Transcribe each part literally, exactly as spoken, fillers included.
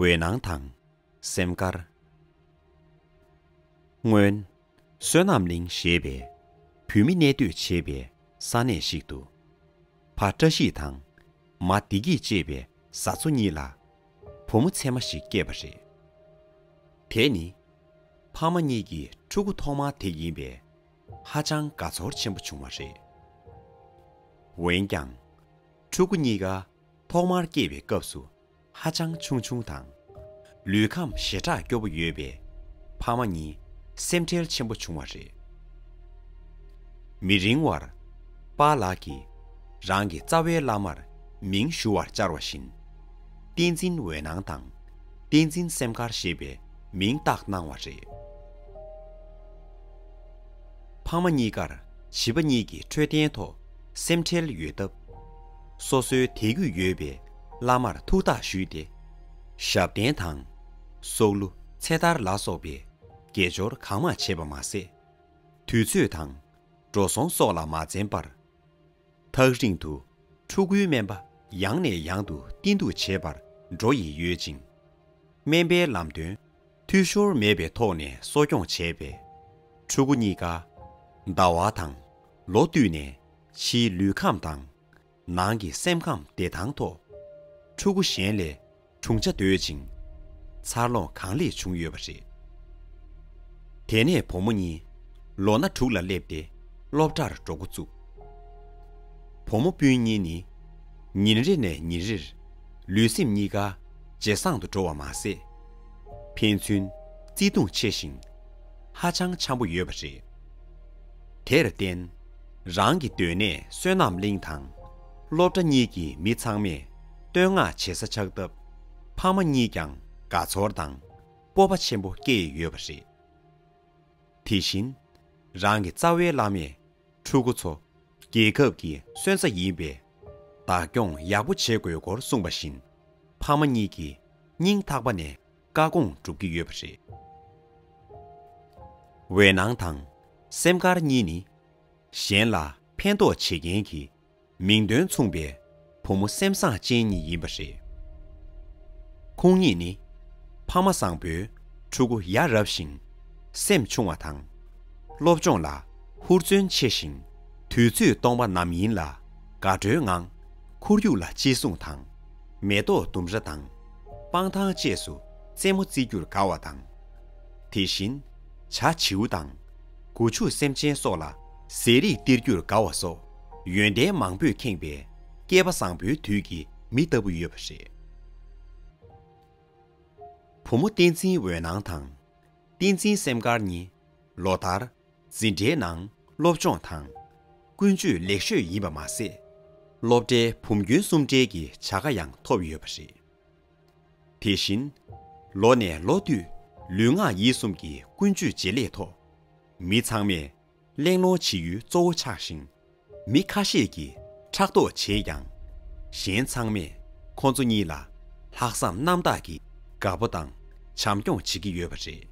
འོད་སྣང་དང་སེམས་དཀར། སྔོན། བསོད་ནམས་གླིང་ཞེས་པའི་བོད་མི་གནས་སྡོད་བྱེད་པའི་ས་གནས་ཤིག་ཏུ། ཕ་བཀྲ་ཤིས་དང་མ་བདེ་སྐྱིད་ཅེས་པའི་བཟའ་ཚོ་གཉིས་ལ་བུ་མོ་མཚེ་མ་ཞིག་སྐྱེས་པ་རེད། དེ་ནི་ཕ་མ་གཉིས་ཀྱི་ཕྲུ་གུ་ཐོག་མ་དེ་ཡིན་པས་ཧ་ཅང་དགའ་ཚོར་ཆེན་པོ་བྱུང་བ་རེད། འོན་ཀྱང་། ཕྲུ་གུ་གཉིས་ཀ་ཐོག་མར་སྐྱེས་པའི་སྐབས་སུ་ཧ་ཅང་ཆུང་ཆུང་དང་། ལུས་ཁམས་ཞེ་དྲག་སྐྱོ་པོ་ཡོད་པས་ཕ་མ་གཉིས་སེམས་ཁྲལ་ཆེན་པོ་བྱུང་བ་རེད། མི་རིང་བར། པཱ་ལགས་ཀྱིས་རང་གི་རྩ་བའི་བླ་མར་མིང་ཞུ་བར་བཅར་བ་བཞིན། བསྟན་འཛིན་འོད་སྣང་དང་བསྟན་འཛིན་སེམས་དཀར་ཞེས་པའི་མིང་བཏགས་གནང་བ་རེད། ཕ་མ་གཉིས་ཀར་བྱིས་པ་གཉིས་ཀྱི་འཕྲོད་བསྟེན་ཐོག་སེམས་ཁྲལ་ཡོད་སྟབས། སོ་སོའི་དད་གུས་ཡོད་པའི་བླ་མར་ཐུགས་ཐག་ཞུས་ཏེ། ཞབས་བརྟན་དང་། སྲོག་བླུ་ཚེ་ཐར་ལ་སོགས་པའི་དགེ་སྦྱོར་གང་མང་བྱས་པ་མ་ཟད། དུས་ཚོད་དང་འགྲོ་སོང་སོགས་ལ་མ་འཛེམས་པར། ཐག་རིང་དུ་ཕྲུ་གུའི་སྨན་པ་ཡང་ནས་ཡང་དུ་བསྟེན་གཏུགས་བྱེད་པར་འགྲོ་ཡི་ཡོད་ཅིང་། སྨན་པའི་ལམ་སྟོན་འཐུས་ཤོར་མེད་པའི་ཐོག་ནས་གསོ་སྐྱོང་བྱས་པས། ཕྲུ་གུ་གཉིས་ཀ་ཟླ་བ་དང་ལོ་བསྟུད་ནས་ཕྱིའི་ལུས་ཁམས་དང་ནང་གི་སེམས་ཁམས་བདེ་ཐང་ཐོག་ཕྲུ་གུ་གཞན་ལས་གྲུང་ཆ་དོད་ཅིང་། འཚར་ལོངས་གང་ལེགས་བྱུང་ཡོད་པ་རེད། དེ་ནས་བུ་མོ་གཉིས་ལོ་ན་དྲུག་ལ་སླེབས་ཏེ་སློབ་གྲྭར་འགྲོ་འགོ་བཙུགས། བུ་མོ་སྤུན་གཉིས་ནི་ཉིན་རེ་ནས་ཉིན་རེར་ལུས་སེམས་གཉིས་ཀ་ཇེ་བཟང་དུ་འགྲོ་བ་མ་ཟད། ཕན་ཚུན་བརྩེ་དུང་ཆེ་ཞིང་ཧ་ཅང་འཆམ་པོ་ཡོད་པ་རེད། དེར་བརྟེན། རང་གི་སྡོད་གནས་བསོད་ནམས་གླིང་དང་སློབ་གྲྭ་གཉིས་ཀྱི་མི་ཚང་མས་བསྟོད་བསྔགས་བྱེད་ས་ཆགས་སྟབས། ཕ་མ་གཉིས་ཀྱང་དགའ་ཚོར་དང་སྤོབས་པ་ཆེན་པོ་སྐྱེས་ཡོད་པ་རེད། དེ་བཞིན། རང་གི་རྩ་བའི་བླ་མས་ཕྲུ་གུ་ཚོ་རྒྱལ་ཁབ་ཀྱི་སོན་རྩ་ཡིན་པས། བདག་སྐྱོང་ཡག་པོ་བྱེད་དགོས་སྐོར་གསུངས་པ་བཞིན། ཕ་མ་གཉིས་ཀྱིས་སྙིང་ཐག་པ་ནས་བཀའ་དགོངས་སྒྲུབ་ཀྱི་ཡོད་པ་རེད། འོད་སྣང་དང་སེམས་དཀར་གཉིས་ནི། གཞན་ལ་ཕན་ཐོགས་བྱེད་མཁན་གྱི་མིང་དོན་མཚུངས་པའི་བུ་མོ་སེམས་བཟང་ཅན་གཉིས་ཡིན་པ་རེད། ཁོང་གཉིས་ནི་ཕ་མ་བཟང་པོའི་ཕྲུ་གུ་ཡ་རབས་ཤིང་སེམས་ཆུང་བ་དང་། སློབ་སྦྱོང་ལ་ཧུར་བརྩོན་ཆེ་ཞིང་། དུས་ཚོད་སྟོང་པ་ནམ་ཡིན་ལ་དགའ་སྤྲོའི་ངང་ཁོར་ཡུག་ལ་གཅེས་སྲུང་དང་། མེ་ཏོག་ལྡུམ་ར་དང་སྤང་ཐང་བཅས་སུ་རྩེད་མོ་རྩེ་རྒྱུར་དགའ་བ་དང་། དེ་བཞིན་བྱ་བྱིའུ་དང་སྒོ་ཕྱུགས་སེམས་ཅན་སོགས་ལ་ཟས་རིགས་སྟེར་རྒྱུར་དགའ་བ་སོགས་ཡོན་ཏན་མང་པོས་ཁེངས་པའི་སྐལ་པ་བཟང་པོའི་དུས་ཀྱི་མི་ལྟ་བུ་ཡོད་པ་རེད། བུ་མོ་བསྟན་འཛིན་འོད་སྣང་དང་། བསྟན་འཛིན་སེམས་དཀར་གཉིས་ལོ་ལྟར་འཛིན་གྲྭའི་ནང་སློབ་སྦྱོང་དང་ཀུན་སྤྱོད་ལེགས་ཤོས་ཡིན་པ་མ་ཟད། སློབ་གྲྭའི་བུམ་རྒྱུན་གསུམ་གྲལ་གྱི་བྱ་དགའ་ཡང་ཐོབ་ཡོད་པ་རེད། དེ་བཞིན། ལོ་ནས་ལོ་བསྟུད་ལུས་ངག་ཡིད་གསུམ་གྱི་ཀུན་སྤྱོད་བྱེད་ལས་ཐོག་མི་ཚང་མས་གླེང་སློང་བྱེད་ཡུལ་གཙོ་བོ་ཆགས་ཤིང་། མི་ཁ་ཤས་ཀྱིས་ཕྲག་དོག་བྱེད་ཀྱང་། གཞན་ཚང་མས་ཁོ་ཚོ་གཉིས་ལ་ལྷག་བསམ་རྣམ་དག་གིས་དགའ་པོ་དང་བྱམས་སྐྱོང་བྱེད་ཀྱི་ཡོད་པ་རེད།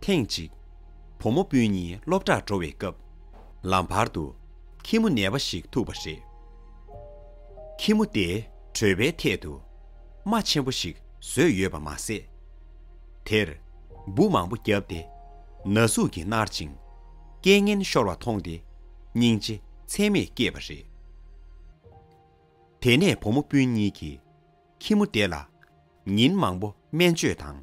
ཐེངས་གཅིག་བུ་མོ་སྤུན་གཉིས་སློབ་གྲྭར་འགྲོ་བའི་སྐབས། ལམ་བར་དུ་ཁྱི་མོ་ནད་པ་ཞིག་ཐུག་པ་རེད། ཁྱི་མོ་དེའི་གྲོད་པའི་ཐད་དུ་རྨ་ཆེན་པོ་ཞིག་བཟོས་ཡོད་པ་མ་ཟད། དེར་འབུ་མང་པོ་བརྒྱབ་སྟེ་ན་ཟུག་གིས་མནར་ཅིང་རྐྱེན་ངན་ཤོར་བ་མཐོང་སྟེ་སྙིང་རྗེ་ཚད་མེད་སྐྱེས་པ་རེད། དེ་ནས་བུ་མོ་སྤུན་གཉིས་ཀྱིས་ཁྱི་མོ་དེ་ལ་ཉིན་མང་པོ་སྨན་བཅོས་དང་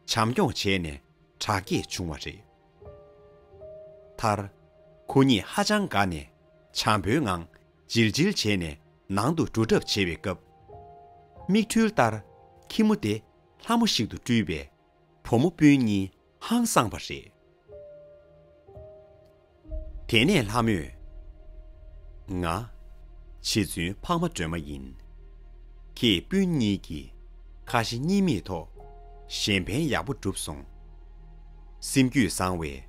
བྱམས་སྐྱོང་བྱས་ནས་དྲག་སྐྱེད་བྱུང་བ་རེད། མཐར། ཁོ་གཉིས་ཧ་ཅང་དགའ་ནས་བྱམས་པོའི་ངང་བྱིལ་བྱིལ་བྱས་ནས་ནང་དུ་འགྲོ་གྲབས་བྱེད་པའི་སྐབས། མིག་འཕྲུལ་ལྟར་ཁྱི་མོ་དེ་ལྷ་མོ་ཞིག་ཏུ་སྤྲུལ་པས་བུ་མོ་སྤུན་གཉིས་ཧང་སངས་པ་རེད། དེ་ནས་ལྷ་མོས། ང་། རྗེ་བཙུན་འཕགས་མ་སྒྲོལ་མ་ཡིན། ཁྱེད་སྤུན་གཉིས་ཀྱིས་ཁ་ཞེ་གཉིས་མེད་ཐོག་གཞན་ཕན་ཡག་པོ་བསྒྲུབས་སོང་། སེམས་རྒྱུད་བཟང་བས་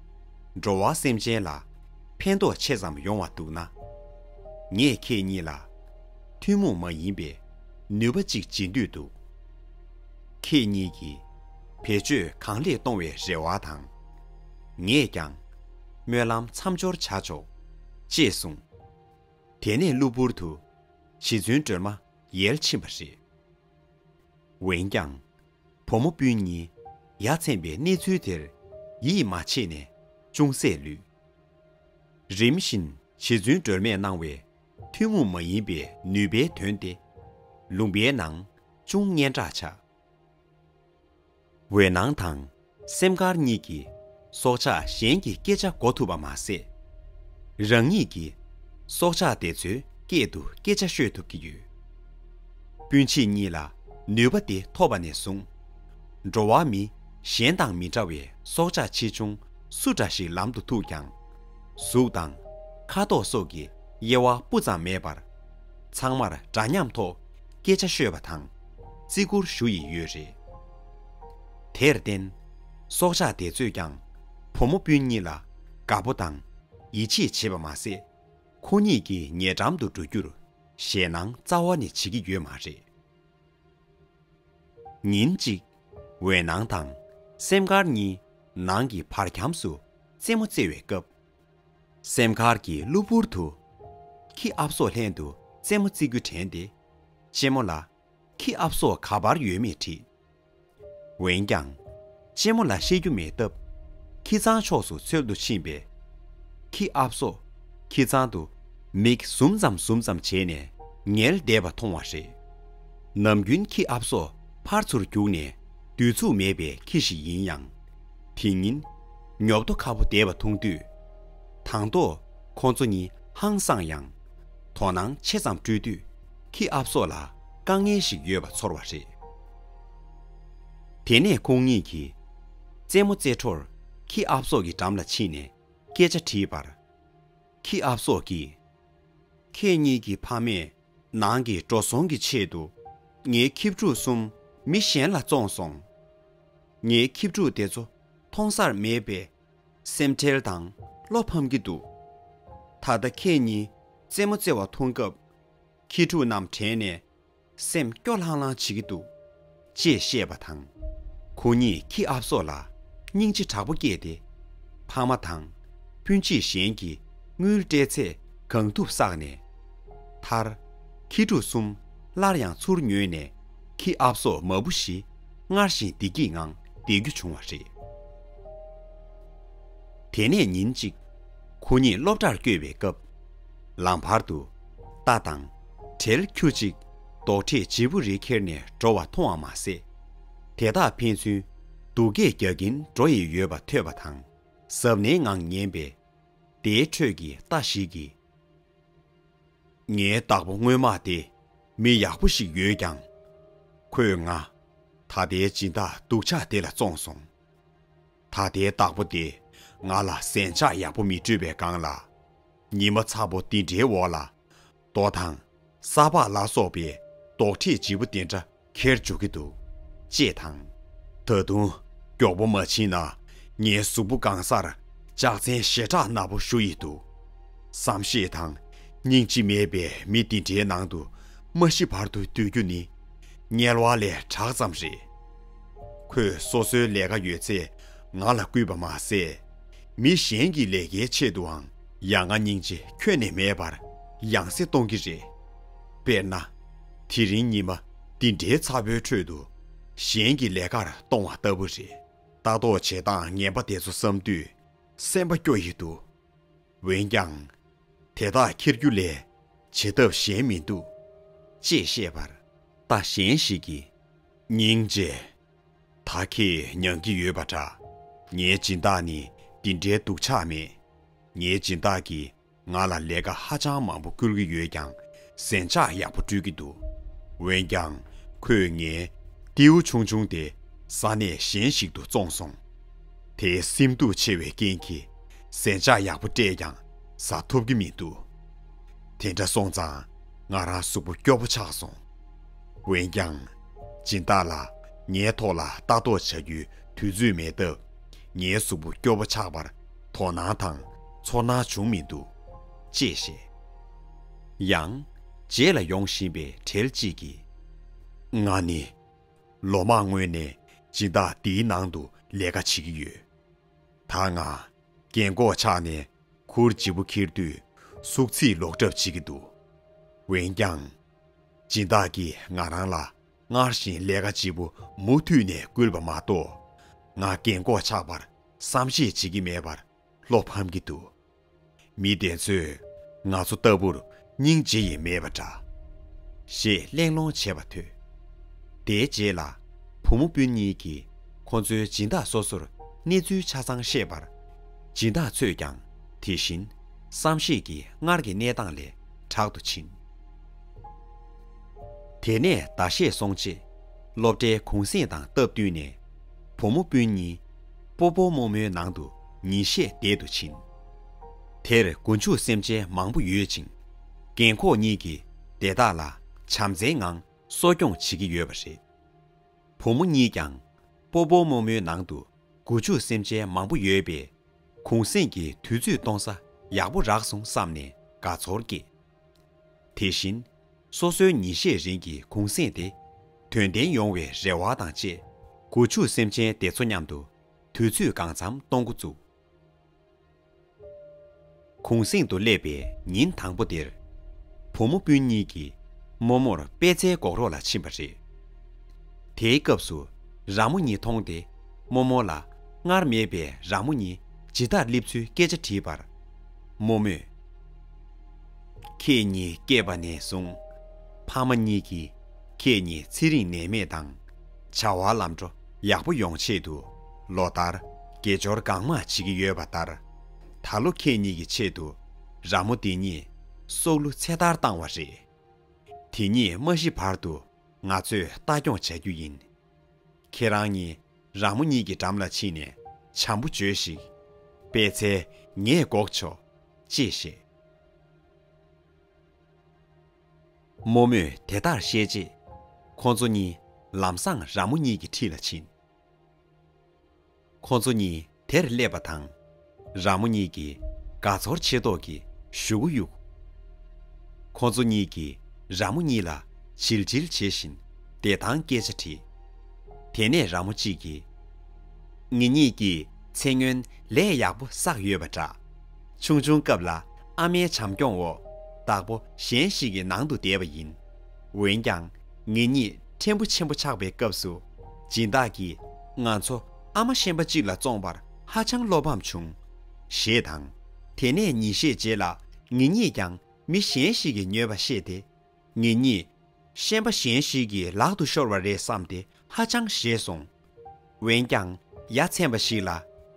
འགྲོ་བ་སེམས་ཅན་ལ་ཕན་ཐོགས་ཆེ་ཙམ་ཡོང་བ་འདུག་ན། ངས་ཁྱེད་གཉིས་ལ་ཐུན་མོང་མ་ཡིན་པའི་ནུས་པ་གཅིག་སྦྱིན་འདོད་འདུག། ཁྱེད་གཉིས་ཀྱིས་བེད་སྤྱོད་གང་ལེགས་གཏོང་བའི་རེ་བ་དང་། ངས་ཀྱང་སྨོན་ལམ་མཚམས་སྦྱོར་བྱ་ཆོག་ཅེས་གསུངས། དེ་ནས་གློ་བུར་དུ་རྗེ་བཙུན་སྒྲོལ་མ་ཡལ་ཕྱིན་པ་རེད། འོན་ཀྱང་། བུ་མོ་སྤུན་གཉིས་ཡ་མཚན་པའི་གནས་ཚུལ་དེར་ཡིད་མ་ཆེས་ནས་ཅུང་ཟད་ལུས། རིམ་བཞིན་རྗེ་བཙུན་སྒྲོལ་མས་གནང་བའི་ཐུན་མོང་མ་ཡིན་པའི་ནུས་པའི་དོན་དེ་ལུང་པའི་ནང་ཅུང་སྙན་གྲགས་ཆགས། འོད་སྣང་དང་སེམས་དཀར་གཉིས་ཀྱིས་སྲོག་ཆགས་གཞན་གྱི་སྐད་ཆ་གོ་ཐུབ་པ་མ་ཟད། རང་ཉིད་ཀྱིས་སྲོག་ཆགས་དེ་ཚོའི་སྐད་དུ་སྐད་ཆ་ཤོད་ཐུབ་ཀྱི་ཡོད། སྤུན་མཆེད་གཉིས་ལ་ནུས་པ་དེ་ཐོབ་པ་ནས་བཟུང་། འགྲོ་བ་མི་གཞན་དང་མི་འདྲ་བའི་སྲོག་ཆགས་ཆེ་ཆུང་སུ་འདྲ་ཞིག་ལམ་དུ་ཐུག་ཀྱང་། གཟུགས་དང་ཁ་དོག་སོགས་ཀྱི་དབྱེ་བ་སྤུ་ཙམ་མེད་པར། ཚང་མར་འདྲ་མཉམ་ཐོག་སྐད་ཆ་ཤོད་པ་དང་བརྩི་བཀུར་ཞུ་ཡི་ཡོད་རེད། དེར་བརྟེན། སྲོག་ཆགས་དེ་ཚོས་ཀྱང་བུ་མོ་སྤུན་གཉིས་ལ་དགའ་པོ་དང་ཡིད་ཆེས་བྱེད་པ་མ་ཟད། ཁོ་གཉིས་ཀྱི་ཉེ་འགྲམ་དུ་འགྲོ་རྒྱུར་ཞེད་སྣང་རྩ་བ་ནས་བྱེད་ཀྱི་ཡོད་མ་རེད། ཉིན་གཅིག་འོད་སྣང་དང་སེམས་དཀར་གཉིས་ནང་གི་བར་ཁྱམས་སུ་རྩེད་མོ་རྩེ་བའི་སྐབས། སེམས་དཀར་གྱིས་གློ་བུར་དུ་ཁྱི་ཨབ་སོ་ལྷན་དུ་རྩེད་མོ་རྩེ་རྒྱུ་དྲན་ཏེ། གཅེན་མོ་ལ་ཁྱི་ཨབ་སོ་ག་པར་ཡོད་མེད་དྲིས། འོན་ཀྱང་། གཅེན་མོ་ལ་བཤད་རྒྱུ་མེད་སྟབས། ཁྱི་ཚང་ཕྱོགས་སུ་འཚོལ་དུ་ཕྱིན་པས། ཁྱི་ཨབ་སོ་ཁྱི་ཚང་དུ་མིག་ཟུམ་ཙམ་ཟུམ་ཙམ་བྱས་ནས་ཉལ་བསྡད་པ་མཐོང་བ་རེད། ནམ་རྒྱུན་ཁྱི་ཨབ་སོ་ཕར་ཚུར་རྒྱུག་ནས་སྡོད་ཚུགས་མེད་པའི་ཁྱི་ཞིག་ཡིན་ཡང་། དེ་ཉིན་ཉོབ་ཏོ་ཁ་པོ་བསྡད་པ་མཐོང་དུས། དང་ཐོག་ཁོ་ཚོ་གཉིས་ཧང་སངས་ཡང་། དོ་སྣང་ཆེ་ཙམ་སྤྲོད་དུས་ཁྱི་ཨབ་སོ་ལ་དཀའ་ངལ་ཞིག་ཡོད་པ་ཚོར་བ་རེད། དེ་ནས་ཁོང་གཉིས་ཀྱིས་རྩེད་མོ་རྩེ་འཕྲོར་ཁྱི་ཨབ་སོ་གི་འགྲམ་ལ་ཕྱིན་ནས་སྐད་ཆ་དྲིས་པར། ཁྱི་ཨབ་སོ་གིས། ཁྱེད་གཉིས་ཀྱི་ཕ་མས་ནང་གི་འགྲོ་སོང་གི་ཆེད་དུ་ངའི་ཁྱི་ཕྲུག་གསུམ་མི་གཞན་ལ་བཙོངས་སོང་། ངའི་ཁྱི་ཕྲུག་དེ་ཚོ་མཐོང་སར་མེད་པས་སེམས་ཁྲལ་དང་བློ་ཕམ་གྱི་འདུག། ད་ལྟ་ཁྱེད་གཉིས་རྩེད་མོ་རྩེ་བ་མཐོང་སྐབས། ཁྱི་ཕྲུག་རྣམས་དྲན་ནས་སེམས་སྐྱོ་ལྷང་ལྷང་བྱེད་ཀྱི་འདུག་ཅེས་བཤད་པ་དང་། ཁོ་གཉིས་ཁྱི་ཨབ་སོ་ལ་སྙིང་རྗེ་དྲག་པོ་སྐྱེས་ཏེ། ཕ་མ་དང་སྤུན་མཆེད་གཞན་གྱི་དངུལ་སྤྲད་ཚད་གང་ཐུབ་བསགས་ནས། མཐར། ཁྱི་ཕྲུག་གསུམ་སླར་ཡང་ཚུར་ཉོས་ནས་ཁྱི་ཨབ་སོ་མང་པོ་ཞིག་སྔར་བཞིན་བདེ་སྐྱིད་ངང་བསྡད་རྒྱུ་བྱུང་བ་རེད། དེ་ནས་ཉིན་གཅིག་ཁོ་གཉིས་སློབ་གྲྭར་བསྐྱོད་པའི་སྐབས། ལམ་བར་དུ་རྟ་དང་བྲེལ་ཁྱུ་གཅིག་རྡོག་ཁྲེས་བརྗེ་པོ་རེ་ཁྱེར་ནས་འགྲོ་བ་མཐོང་བ་མ་ཟད། དེ་དག་ཕན་ཚུན་སྡུག་སྐད་རྒྱག་གིན་འགྲོ་ཡི་ཡོད་པ་ཐོས་པ་དང་གཟབ་ནན་ངང་ཉན་པས། དེའི་ཁྲོད་ཀྱི་རྟ་ཞིག་གིས། ངའི་བདག་པོ་སྔོན་མ་དེ་མི་ཡག་པོ་ཞིག་ཡོད་ཀྱང་། ཁོས་ང་ད་ལྟའི་སྦྱིན་བདག་སྡུག་ཅག་དེ་ལ་བཙོངས་སོང་། ད་ལྟའི་བདག་པོ་དེ་ང་ལ་ཟན་ཆག་ཡག་པོ་མི་སྤྲོད་པའི་སྒང་ལ། ཉི་མ་ཚ་པོ་འདི་འདྲའི་འོག་ལ་རྡོ་དང་ས་ཕག་ལ་སོགས་པའི་རྡོག་ཁྲེས་ལྗིད་པོ་དེ་འདྲ་ཁྱེར་འཇུག་གི་འདུག་ཅེས་དང་། ད་དུང་མགྱོགས་པོ་མ་ཕྱིན་ན་ངའི་གཟུགས་པོ་གང་སར་ལྕགས་ཚན་ཞེ་དྲག་ན་པོ་ཞུ་ཡི་འདུག། བསམ་ཤེས་དང་སྙིང་རྗེ་མེད་པའི་མི་འདི་འདྲའི་ནང་དུ་མ་ཤི་བར་དུ་སྡོད་རྒྱུ་ནི་དམྱལ་བ་ལས་དྲག་ཙམ་རེད། ཁོས་སོ་སོའི་ལས་ཀ་ཡོད་ཚད་ང་ལ་བསྐུལ་བ་མ་ཟད། མི་གཞན་གྱི་ལས་ཀའི་ཆེད་དུའང་ཡ་ང་སྙིང་རྗེ་ཁྱོན་ནས་མེད་པར་ཡང་སེ་གཏོང་གི་རེད། དཔེར་ན། དེ་རིང་ཉི་མ་འདི་འདྲའི་ཚ་པོའི་ཁྲོད་དུ་གཞན་གྱི་ལས་ཀར་གཏོང་བ་ལྟ་བུ་རེད། ལྟ་རྟོག་བྱེད་སྟངས་ངན་པ་དེ་ཚོ་བསམ་དུས་སེམས་པ་སྐྱོ་ཡི་འདུག། འོན་ཀྱང་། དེ་དག་ཁྱེར་རྒྱུ་ལས་བྱེད་ཐབས་གཞན་མི་འདུག་ཅེས་བཤད་པར། རྟ་གཞན་ཞིག་གིས། སྙིང་རྗེ། ད་ཁྱེད་མྱང་གི་ཡོད་པ་འདྲ། ངའི་སྦྱིན་བདག་ནི་འདི་འདྲའི་སྡུག་ཅག་མེད། ངའི་སྦྱིན་བདག་གིས་ང་ལ་ལས་ཀ་ཧ་ཅང་མང་པོ་བསྐུལ་གྱི་ཡོད་ཀྱང་ཟན་ཆག་ཡག་པོ་སྤྲོད་ཀྱི་འདུག། འོན་ཀྱང་ཁོས་ངའི་རྟེའུ་ཆུང་ཆུང་དེ་ས་གནས་གཞན་ཞིག་ཏུ་བཙོངས་སོང་། དེའི་སེམས་སྡུག་ཆེ་བའི་རྐྱེན་གྱིས་ཟན་ཆག་ཡག་པོ་སྤྲད་ཀྱང་ཟ་ཐུབ་ཀྱི་མི་འདུག། དེ་འདྲ་སོང་ཙང་ང་རང་གཟུགས་པོ་སྐྱོ་པོ་ཆགས་སོང་། འོན་ཀྱང་། སྦྱིན་བདག་ལ་ངའི་ཐོག་ལ་ལྟ་རྟོག་བྱ་རྒྱུའི་དུས་ཚོད་མེད་སྟབས། ངའི་གཟུགས་པོ་སྐྱོ་པོ་ཆགས་པར་དོ་སྣང་དང་ཚོར་སྣང་བྱུང་མི་འདུག་ཅེས་བཤད། ཡང་། རྗེས་ལ་ཡོང་བཞིན་པའི་བྲེལ་གཅིག་གིས། ང་ནི། ལོ་མང་སྔོན་ནས་སྦྱིན་བདག་འདིའི་ནང་དུ་ལས་ཀ་བྱེད་ཀྱི་ཡོད། ད་ང་རྒན་གོག་ཆགས་ནས་ཁུར་ལྗིད་པོ་འཁྱེར་དུས་ཟུག་ཚིག་ལོག་གྲབས་བྱེད་ཀྱི་འདུག། འོན་ཀྱང་། སྦྱིན་བདག་གིས་ང་རང་ལ་ སྔར་བཞིན་ལས་ཀ་ལྗིད་པོ་མུ་མཐུད་ནས་བསྐུལ་བ་མ་གཏོགས། ང་རྒན་གོག་ཆགས་པར་བསམ་ཤེས་བྱེད་ཀྱི་མེད་པར་བློ་ཕམ་གྱི་འདུག་མི་དེ་ཚོས་ང་ཚོ་ལྟ་བུར་སྙིང་རྗེ་ཡི་མེད་པ་འདྲ། ཞེས་གླེང་སློང་བྱས་པ་ཐོས། དེའི་རྗེས་ལ་བུ་མོ་སྤུན་གཉིས་ཀྱིས་ཁོ་ཚོའི་སྦྱིན་བདག་སོ་སོར་གནས་ཚུལ་ཆ་ཚང་བཤད་པར། སྦྱིན་བདག་ཚོས་ཀྱང་དེ་བཞིན་བསམ་ཤེས་ཀྱིས་སྔར་གྱི་གནས་སྟངས་ལས་དྲག་ཏུ་ཕྱིན། དེ་ནས་ཟླ་ཤས་སོང་རྗེས། སློབ་གྲྭའི་གུང་གསེང་དང་སྟབས་བསྟུན་ནས། བུ་མོ་སྤུན་གཉིས་སྤོ་བོ་རྨོ་མོའི་ནང་དུ་ཉིན་ཤས་བསྡད་དུ་ཕྱིན། དེར་སྒོ་ཕྱུགས་སེམས་ཅན་མང་པོ་ཡོད་ཅིང་། རྒན་འཁོགས་གཉིས་ཀྱིས་དེ་དག་ལ་བྱམས་བརྩེའི་ངང་གསོ་སྐྱོང་བྱེད་ཀྱི་ཡོད་པ་རེད། བུ་མོ་གཉིས་ཀྱང་སྤོ་བོ་རྨོ་མོའི་ནང་དུ་སྒོ་ཕྱུགས་སེམས་ཅན་མང་པོ་ཡོད་པས། གུང་གསེང་གི་དུས་ཚོད་གཏོང་ས་ཡག་པོ་རག་སོང་བསམ་ནས་དགའ་ཚོར་སྐྱེས། དེ་བཞིན། སོ་སོའི་ཉིན་ཤས་རིང་གི་གུང་གསེང་དེ། དོན་ལྡན་ཡོང་བའི་རེ་བ་དང་བཅས། སྒོ་ཕྱུགས་སེམས་ཅན་དེ་ཚོ་མཉམ་དུ་དུས་ཚོད་གང་འཚམ་གཏོང་འགོ་བཙུགས། གུང་གསེང་དུ་སླེབས་པའི་ཉིན་དང་པོ་དེར། བུ་མོ་སྤུན་གཉིས་ཀྱིས་རྨོ་མོར་པད་ཚལ་འགོག་རོགས་ལ་ཕྱིན་པ་རེད། དེའི་སྐབས་སུ་ར་མོ་གཉིས་མཐོང་སྟེ། རྨོ་མོ་ལ་སྔར་མེད་པའི་ར་མོ་གཉིས་ཇི་ལྟར་སླེབས་ཚུལ་སྐད་ཆ་དྲིས་པར། རྨོ་མོས། ཁྱེད་གཉིས་སྐྱེས་པ་ནས་བཟུང་། ཕ་མ་གཉིས་ཀྱིས་ཁྱེད་གཉིས་ཚེ་རིང་ནད་མེད་དང་། བྱ་བ་ལམ་འགྲོ་ཡག་པོ་ཡོང་ཆེད་དུ། ལོ་ལྟར་དགེ་སྦྱོར་གང་མང་བྱེད་ཀྱི་ཡོད་པ་ལྟར། ད་ལོ་ཁྱེད་གཉིས་ཀྱི་ཆེད་དུ། ར་མོ་འདི་ཉིད་སྲོག་བླུ་ཚེ་ཐར་བཏང་བ་རེད། དེ་ཉིད་མ་ཤི་བར་དུ་ང་ཚོས་ལྟ་སྐྱོང་བྱ་རྒྱུ་ཡིན། ཁྱེད་རང་གཉིས་ར་མོ་གཉིས་ཀྱི་འགྲམ་ལ་ཕྱིན་ནས་བྱམས་པོ་བྱོས་ཤིག་པད་ཚལ་ངས་འགོག་ཆོག་ཅེས་བཤད། རྨོ་མོས་དེ་ལྟར་བཤད་རྗེས། ཁོ་ཚོ་གཉིས་ལམ་སང་ར་མོ་གཉིས་ཀྱི་འཁྲིས་ལ་ཕྱིན། ཁོ་ཚོ་གཉིས་དེར་སླེབས་པ་དང་། ར་མོ་གཉིས་ཀྱིས་དགའ་ཚོར་ཆེ་མདོག་གིས་གཞུག་གུ་གཡུགས། ཁོ་ཚོ་གཉིས་ཀྱིས་ར་མོ་གཉིས་ལ་བྱིལ་བྱིལ་བྱེད་བཞིན་བདེ་ཐང་སྐད་ཆ་དྲིས། དེ་ནས་ར་མོ་གཅིག་གིས། ངེད་གཉིས་ཀྱིས་ཚེ་སྔོན་ལས་ཡག་པོ་བསགས་ཡོད་པ་འདྲ། ཆུང་ཆུང་སྐབས་ལ་ཨ་མའི་བྱམས་སྐྱོང་འོག་བདག་པོ་གཞན་ཞིག་གི་ནང་དུ་བསྡད་པ་ཡིན། འོན་ཀྱང་། ངེད་གཉིས་ཕྲན་བུ་ཆེན་པོ་ཆགས་པའི་སྐབས་སུ། སྦྱིན་བདག་གིས་ང་ཚོ་ཨ་མ་ཤན་པ་གཅིག་ལ་བཙོངས་པར་ཧ་ཅང་བློ་ཕམ་བྱུང་། ཞེས་དང་། དེ་ནས་ཉིན་ཤས་རྗེས་ལ་ངེད་གཉིས་ཀྱང་མི་གཞན་ཞིག་གིས་ཉོས་པ་ཤེས་ཏེ། ངེད་གཉིས་ཤན་པ་གཞན་ཞིག་གི་ལག་ཏུ་ཤོར་བ་རེད་བསམ་སྟེ་ཧ་ཅང་ཞེད་སོང་། འོན་ཀྱང་ཡ་མཚན་པ་ཞིག་ལ་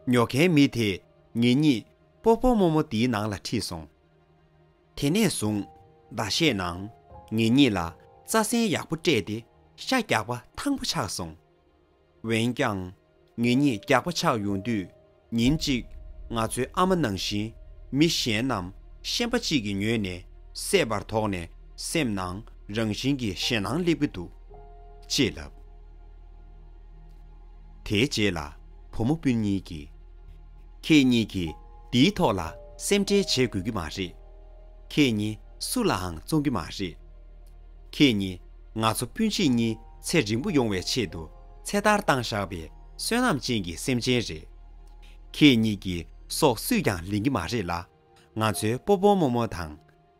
ཉོ་མཁན་མི་དེས་ངེད་གཉིས་སྤོ་བོ་རྨོ་མོ་འདིའི་ནང་ལ་ཁྲིད་སོང་། དེ་ནས་བཟུང་ཟླ་ཤས་ནང་ངེད་གཉིས་ལ་རྩྭ་སྲན་ཡག་པོ་སྤྲད་དེ་ཤ་རྒྱགས་པ་ཐང་པོ་ཆགས་སོང་། འོན་ཀྱང་། ངེད་གཉིས་རྒྱགས་པ་ཆགས་ཡོང་དུས། ཉིན་གཅིག་ང་ཚོའི་ཨ་མ་ནང་བཞིན་མི་གཞན་ནམ་ཤན་པ་གཅིག་གིས་ཉོས་ནས་བསད་པར་དོགས་ནས་སེམས་ནང་རང་བཞིན་གྱིས་ཞེད་སྣང་སླེབས་ཀྱི་འདུག་ཅེས་ལབ། དེའི་རྗེས་ལ་བུ་མོ་སྤུན་གཉིས་ཀྱིས། ཁྱེད་གཉིས་ཀྱིས་འདིའི་ཐོག་ལ་སེམས་ཁྲལ་བྱེད་དགོས་ཀྱི་མ་རེད། ཁྱེད་གཉིས་སུ་ལའང་བཙོང་གི་མ་རེད། ཁྱེད་གཉིས་ང་ཚོ་སྤུན་མཆེད་གཉིས་ཚེ་རིང་པོ་ཡོང་བའི་ཆེད་དུ་ཚེ་ཐར་བཏང་བཞག་པའི་བསོད་ནམས་ཅན་གྱི་སེམས་ཅན་རེད། ཁྱེད་གཉིས་ཀྱི་སྲོག་སུས་ཀྱང་ལེན་གྱི་མ་རེད་ལ། ང་ཚོའི་སྤོ་བོ་རྨོ་མོ་དང་